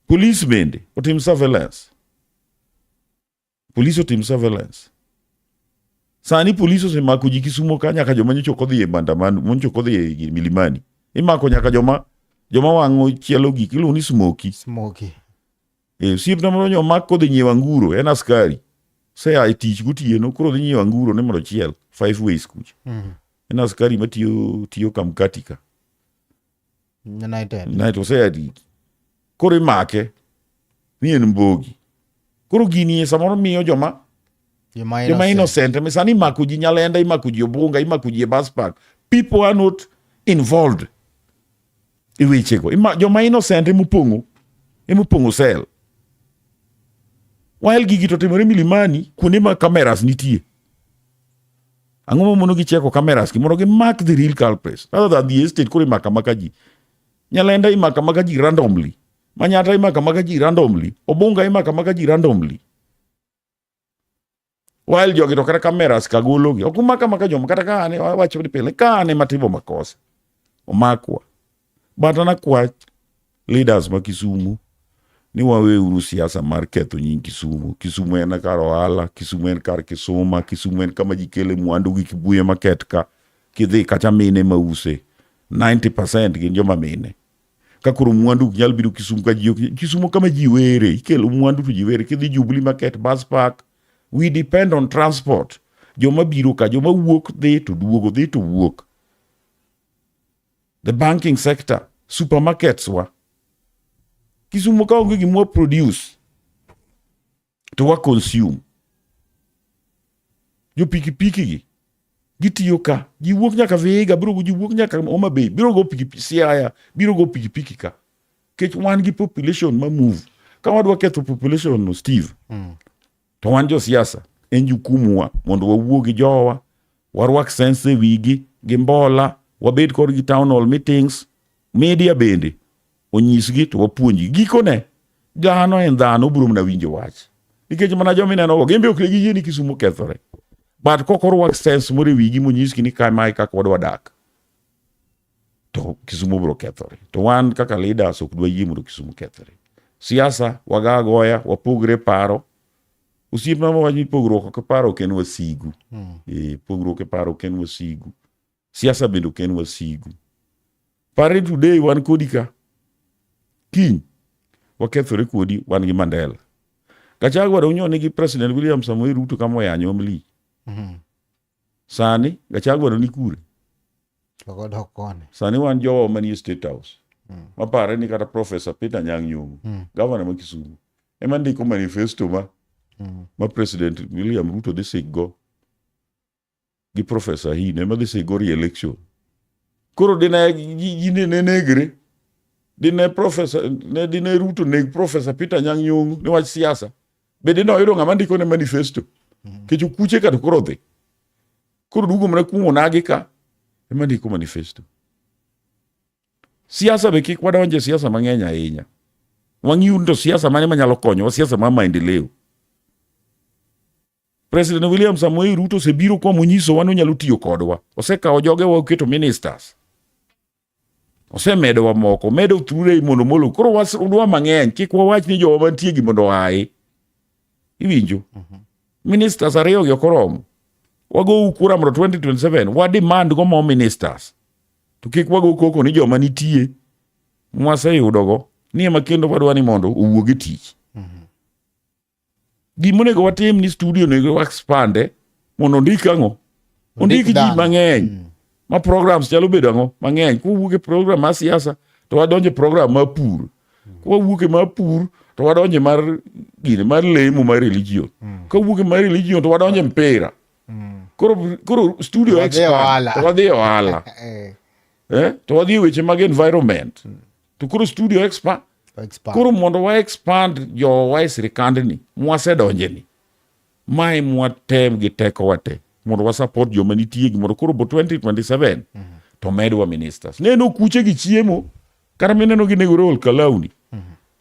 police bende otim surveillance police otim surveillance sani police osemako ji Kisumo ka nyaka joma nyocha ok odhi e maandamano nyocha ok odhi e Milimani imako nyaka joma wang'o chielo gik iluongo ni smoky Smoky. E, osiepna moro nyo omak kodhi nyiewo anguro en askari osea e tich gotieno koro odhi nyiewo anguro ni mondo ochiel five ways kucha en askari matiyo tiyo Kamkati ka United. Night osea tich koro imake ni en mbogi koro gini samoro miyo joma Joma joma innocent. innocent sani imako ji Nyalenda imako ji Obunga imako ji e bus park people are not involved e wechego joma innocent emopong'o cell while gigi to timore Milimani kuonde ma cameras nitie ang'o mamono gi cheko cameras ki mondo gimak the real culprits rather than the estate koro imako amaka ji Nyalenda imako amaka ji randomly Manyata imako amaka ji randomly Obunga imako amaka ji randomly while jogi to kata cameras ka gologi ok umaka maka joma kata ka an wacho ni pile ka an ema timo makosa omakwa but an akwa leaders ma Kisumu ni waweuru siasa mar ketho nying Kisumu. Kisumu en kar ohala, Kisumu en kar kisuma, Kisumu en kama ji kele mwandu gi Kibuye Market ka kidhi kacha mine mause 90% gin joma mine ka koro mwandu ok nyal biro Kisumu ka ji ok Kisumu kama ji were ikelo mwandu to ji were kidhi Jubilee Market bus park we depend on transport joma biro ka joma wuok dhi to duogo dhi to wuok the banking sector supermarkets wa Kisumu ka onge gima wa produce to wa consume jo pikipiki gi Gitiyo ka. Ji wuok nyaka Vihiga, biro go ji wuok nyaka Homa Bay, biro go pikipiki Siaya, biro go pikipiki ka. Kech wan gi population ma move. Ka wadwa ketho population no Steve, to wan josiasa en jukumwa mondo wawuo gi jowa, warwak sense e wigi gi mbola, wabed kodgi town hall meetings, media bende onyisgi to wapuonjgi. Gikone dhano en dhano, obiro mana winjo wach. Nikech mana joma inenogo gin be ok ne giyie ni Kisumu kethore. But kok orwak sense moro e wigi monyisgi ni kamae e kaka wadwa dak, to Kisumu biro kethore. To wan kaka leaders ok dwa yie mondo Kisumu kethore. Siasa waga agoya, wapogre paro. Osiepna mawach ni pogruok e paro ok en wasigu. E, pogruok e paro ok en wasigu. Siasa bende ok en wasigu. Pare today wan kodi ka. Kiny wakethore kodi wan gi Mandela. Gachagua dong nyo nigi President William Samoei Ruto kama oyanyo malich. Sani Gachagua to ni kure? Odok koni. Sani wan jowa manie State House. Mapare ni kata Professor Peter Anyang' Nyong'o, gavana ma Kisumu, ema ndiko manifesto ma President William Ruto dhi sikgo gi Professor Hine ema dhi sikgo re-election. Koro dine ji ne negre, dine Professor ne dine Ruto neg Professor Peter Anyang' Nyong'o niwach siasa, be dine oyudo ng'ama ndiko ne manifesto? Nikech okuche ka to koro dhi. Koro duogo mana kuom onagi ka ema ndiko manifesto. Siasa be kik wadonje siasa mang'eny ahinya. Wang'iuru to siasa mane manyalo konyowa, siasa mar maendeleo. President William Samoei Ruto osebiro kwa monyisowa ni onyalo tiyo kodwa. Osekawo jogewa oketo ministers. Osemedowa moko, omedo through Raymond Omolo. Koro wadwa mang'eny, kik wawach ni jowa mantie gi mondo oayi. Iwinjo? Ministers ariyo gi ok oromo. Wagou kura mondo 2027 wa demand go more ministers. To kik wago koko ni joma nitie mwaseyudogo ni ema kendo wadwa ni mondo owuog e tich. Gima onego watim ni studio onego wa expand mondo ondik ang'o? Ondik ji mang'eny. Ma programs nyalo bedo ang'o? Mang'eny. Kowuok e program mar siasa to wadonjo e program mar pur. Kowuok e mar pur to wadonjo e mar gine mar lemo mar religion. Kowuok e mar religion to wadonjo e mpira. Koro studio expand to wadhi e ohala. To wadhi e weche mag environment. To koro studio expand. Koro mondo wa expand jowa e sirikandni mwasedonjeni, mae mwatem gi tekowa te mondo wa support joma nitie gi mondo koro bo 2027 to medwa ministers. Neno kuche gi chiemo kata mineno gi negore ol Kalawni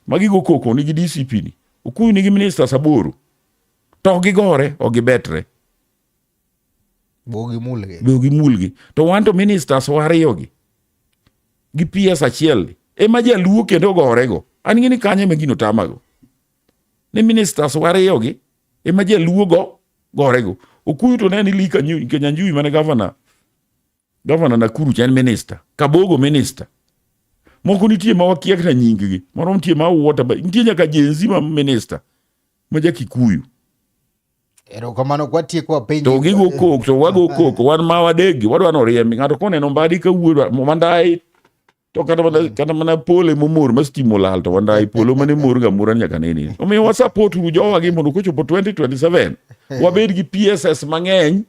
magi go koko nigi DCP ni Okuyu nigi ministers 8 to ok gigore ok gibetre Bo gimulgi. Bo gimulgi. To wan to ministers wa ariyo gi gi PS achiel ema jaluo kendo ogorego. An ng'e ni kanyo ema gino tamago. Ni ministers wa ariyo gi ema jaluo go gorego. Okuyu to ne ni Lee Kinyanjui mane governor Nakuru cha en minister. Kabogo minister. Moko nitie ma wakia kata nying-gi. Moro nitie ma water, nitie nyaka Gen Z ma minister ma ja Kikuyu. Erokamano kwatieko wapenji. To gigo kok to wago koko wan ma wadegi wadwa noriembi ng'ato koneno mbadi ka wuoyo mandai to kata mana pole momor ma stima olal to wandai polo mane mor ga mora nyaka nene. Omiyo wa support uru jowa gi mondo kochopo 2027 wabed gi PSS mang'eny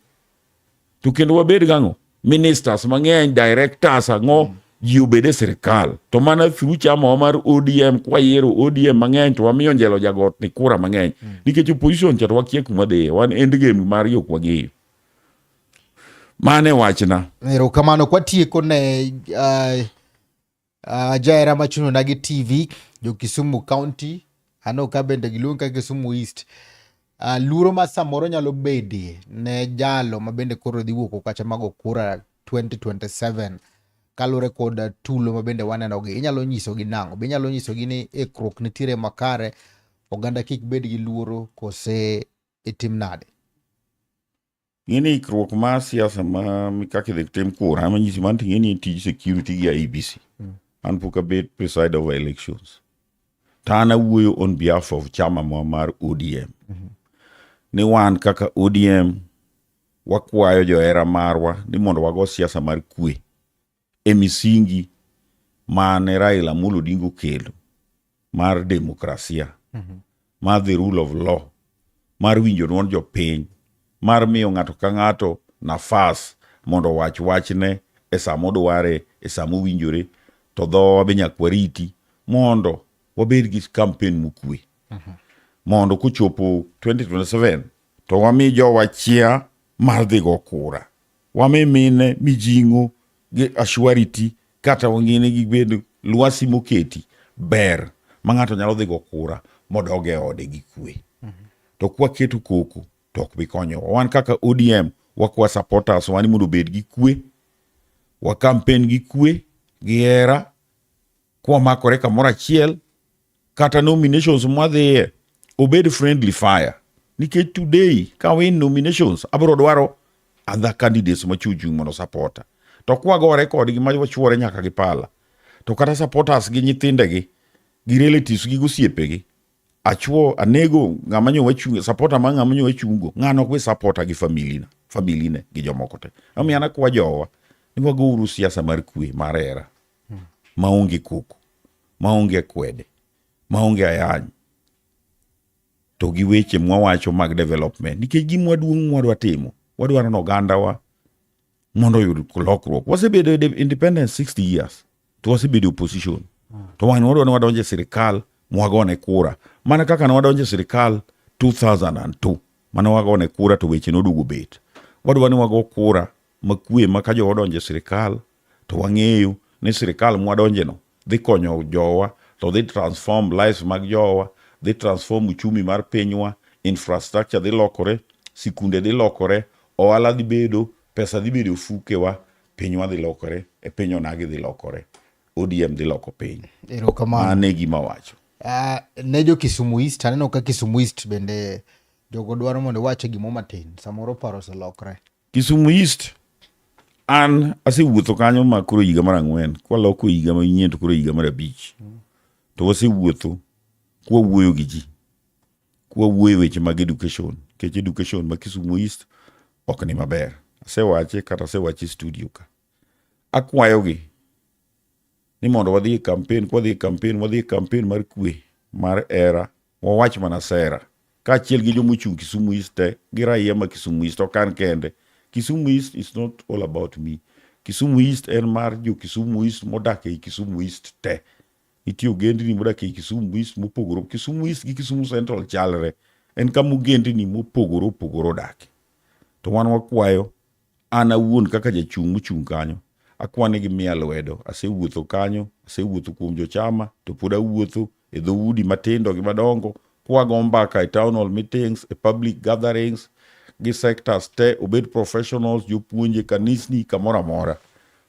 to kendo wabed gang'o ministers mang'eny directors ang'o ji obed e sirikal to mana through chama mar ODM kwayiero ODM mang'eny to wamiyo Njelo Jagot ni kura mang'eny nikech opposition cha to wakia kuma dhiye wan end game margi ok wang'eyo. Mano e wachna. Erokamano kwatieko ne jahera machuno na gi TV jo Kisumu County ano ka bende giluong ka Kisumu East. Luoro ma samoro nyalo bedie ne jalo ma bende koro dhi wuok kacha mago kura 2027 kaluwore kod tulo ma bende waneno gi, inyalo nyisogi nang'o? Be inyalo nyisogi ni ikruok nitiere makare, oganda kik bed gi luoro kose itim nade? Ng'eni ikruok mar siasa ma kaka idhi tim kura ama nyisi man to ing'eni tij security gi IEBC. An pok abet preside over elections. To an awuoyo on behalf of chama ma mar ODM. Ni wan kaka ODM wakwayo johera marwa ni mondo wago siasa mar kwe e misingi mane Raila Amolo Odinga okelo mar demokrasia, mar the rule of law, mar winjo duond jopiny, mar miyo ng'ato ka ng'ato nafas. mondo owach wachne e sama odware, e sama owinjore, to dhowa be nyaka wariti mondo wabed gi campaign mokwe. Mondo kochopo 2027 to wami jowa chia mar dhi go kura. Wami mine mijing'o gi assurity kata wang'ine gibed lwasi moketi ber ma ng'ato nyalo dhi go kura modog e ode gi kwe. To kwaketo koko to ok bi konyowa. Wan kaka ODM wakwa supporters wa ni mondo obed gi kwe, wa campaign gi kwe, gi hera, kwamakore kamoro achiel, kata nominations mwadhiye obed friendly fire. Nikech today ka win nominations abiro dwaro other candidates machuchung' mondo supporta. To kwagore kodgi ma wachuore nyaka gi pala, to kata supporters gi nyithindegi gi relatives gi gosiepegi achuo anego ng'ama nyo wachungo supporter ma ng'ama nyo wachungo ng'ano ok bi supporter gi familina familine gi jomoko te. Omiyo an akwa jowa ni wagouru siasa mar kwe mar hera maonge koko, maonge akwede, maonge ayany to gi weche mwawacho mag development nikech gima duong' mwadwa timo wadwaro ni ogandawa mondo oyud lokruok. Wasebedo e independence 60 years to wasebedo e opposition to wan wadwa ni wadonjo e sirikal mwagone kura mana kaka ne wadonjo e sirikal 2002 mane wagone kura to weche noduogo bet. Wadwa ni wago kura makwe ma ka jowa odonjo e sirikal to wang'eyo ni sirikal mwadonjeno dhi konyo jowa to dhi transform lives mag jowa, dhi transform uchumi mar pinywa, infrastructure dhi lokore, sikunde dhi lokore, ohala dhi bedo, pesa dhi bedo e ofukewa, pinywa dhi lokore, e piny onagi dhi lokore. ODM dhi loko piny. Erokamano. Mano e gima awacho. Ne jo Kisumu East, aneno ka Kisumu East bende jogo dwaro mondo iwache gimo matin, samoro paro oselokre. Kisumu East, an asewuotho kanyo ma koro higa mar ang'wen, kwaloko higa manyien to koro higa mar abich. To wasewuotho kwawuoyo gi ji, kwawuoyo e weche mag education, nikech education ma Kisumu East ok ni maber. Asewache kata asewache e studio ka. Akwayogi ni mondo wadhi e campaign, kwadhi e campaign, wadhi e campaign mar kwe, mar hera, wawach mana sera kaachiel gi joma ochung' Kisumu East te gi raia ma Kisumu East ok an kende. Kisumu East is not all about me. Kisumu East en mar jo Kisumu East modak ei Kisumu East te. Nitie ogendni modak ei Kisumu East mopogore. Kisumu East gi Kisumu Central chalre. En kama ogendni mopogore opogore odake. To wan wakwayo An awuon kaka jachung' mochung' kanyo, akwane gi miya lwedo. Asewuotho kanyo, asewuotho kuom jochama, to pod awuotho e dhoudi matindo gi madongo, kwago mbaka e town hall meetings, e public gatherings, gi sectors te, obed professionals, jopuonje, kanisni, kamoro amora.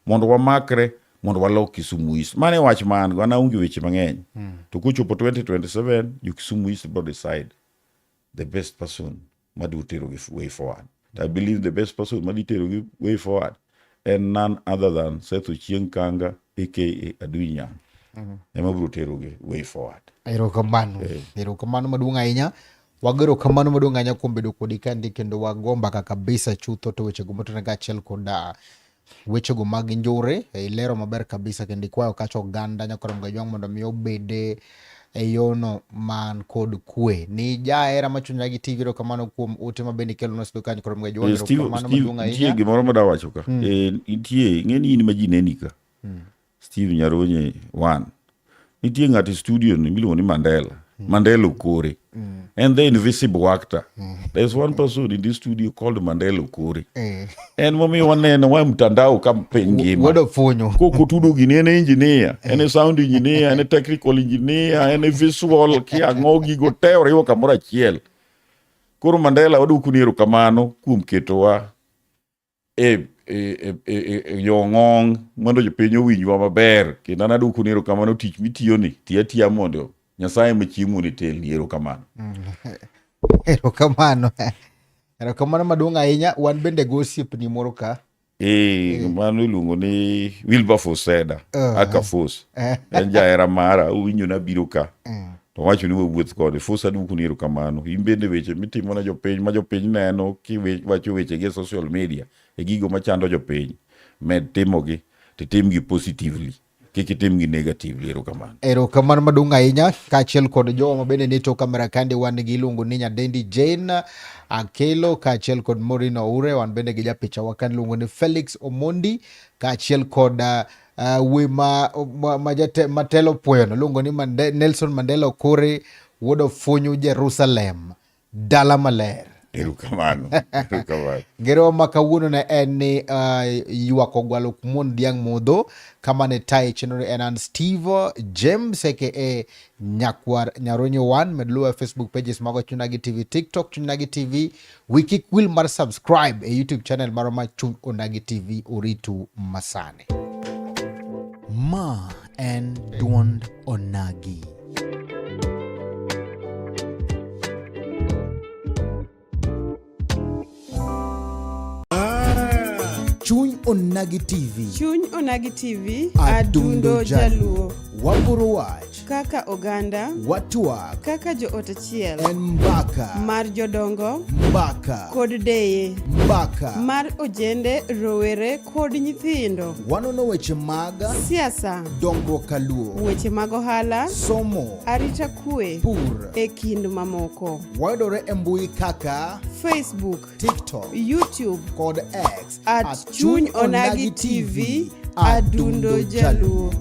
Mondo wamakre, mondo walok Kisumu East. Mano e wach ma an go, an aonge weche mang'eny. To kochopo 2027, jo Kisumu East bro decide the best person madwa tero gi way forward. I believe the best person madhi tero gi way forward en none other than Seth Ochieng Kanga aka Adui Nyang'. Ema biro tero gi way forward. Erokamano. Erokamano maduong' ahinya. Wago erokamano maduong' ahinya kuom bedo kodi kandi kendo wago mbaka kabisa chutho to wechego motenore kaachiel koda wechego mag njore eh, ilero maber kabisa kendo ikwayo kacha oganda nyakwar Mgajwang' mondo mi obede e yono man kod kwe. Ni jahera machunyra gi TV erokamano kuom ote ma bende ikelonwa studio ka nyakwar Mgajwang' Eh, Steve, erokamano Steve, maduong' nitie ahinya. gimoro ma dawacho ka. Eh, nitie, ing'e ni in ma ji neni ka. Steve Nyaronye one. Nitie ng'ato e studio ni miluongo ni Mandela. Mandela Okore. En the invisible actor. There's one person in this studio called Mandela Okore. En momiyo waneno wa mtandao ka piny ngima. Wuod Ofunyu. Kokotudo gini en engineer, en e sound engineer, en e technical engineer, en e visual, kia ang'o gigo te oriwo kamoro achiel. Koro Mandela waduokoni erokamano kuom ketowa e, e, e, e, e yong'ong mondo jopiny owinjwa maber kendo an aduoko ni erokamano tich mitiyoni ti atiya mondo Nyasaye ma chiemo ni telni erokamano. Erokamano. Erokamano maduong' ahinya. Wan bende go osiepni moro ka. Eh, mano iluongo ni Wilberforce Seda aka Force. En jahera mara owinjo nabiro ka. To wacho ni wawuoth kode. Force aduoko ni erokamano. In bende weche mitimo ne jopiny ma jopiny neno kiwacho weche gi e social media e gigo machando jopiny. Med timogi titimgi positively. Kik itim gi negatively. Erokamano. Erokamano maduong' ahinya kaachiel kod jowa ma bende ni tok kamera kandi wan gi iluongo ni Nyadendi Jane Akelo kaachiel kod Maureen Oure, wan bende gi japicha wa kan iluongo ni Felix Omondi kaachiel kod wuoyi ma, ma, ma, jate, matelo puoyono iluongo ni Mande, Nelson Mandela Okore wuod Ofunyu Jerusalem dala maler. Erokamano. Erokamano. Ngerowa ma kawuono ne en ni ywak ogwalo kumon dhiang' modho kama ne taye chenro en an Steve James aka Nyakwar Nyaronyo 1. Med luwa e Facebook pages mago Chuny Onagi TV, TikTok Chuny Onagi TV. Wi kik wil mar subscribe e YouTube channel marwa ma Chuny Onagi TV. Oritu masani. Ma en duond Onagi. Chuny Onagi TV. Chuny Onagi TV, Adundo Adundo Jaluo. Waporo wach. Kaka oganda, Watwak. Kaka joot achiel, En mbaka. Mar jodongo, Mbaka. Kod deye, Mbaka. Mar ojende, rowere kod nyithindo. Wanono weche mag siasa, dongruok kaluo, weche mag ohala, somo, arita kwe, pur, e kind mamoko. Wayudore e mbui kaka Facebook, TikTok, YouTube kod X at Chuny Onagi TV, Adundo Jaluo.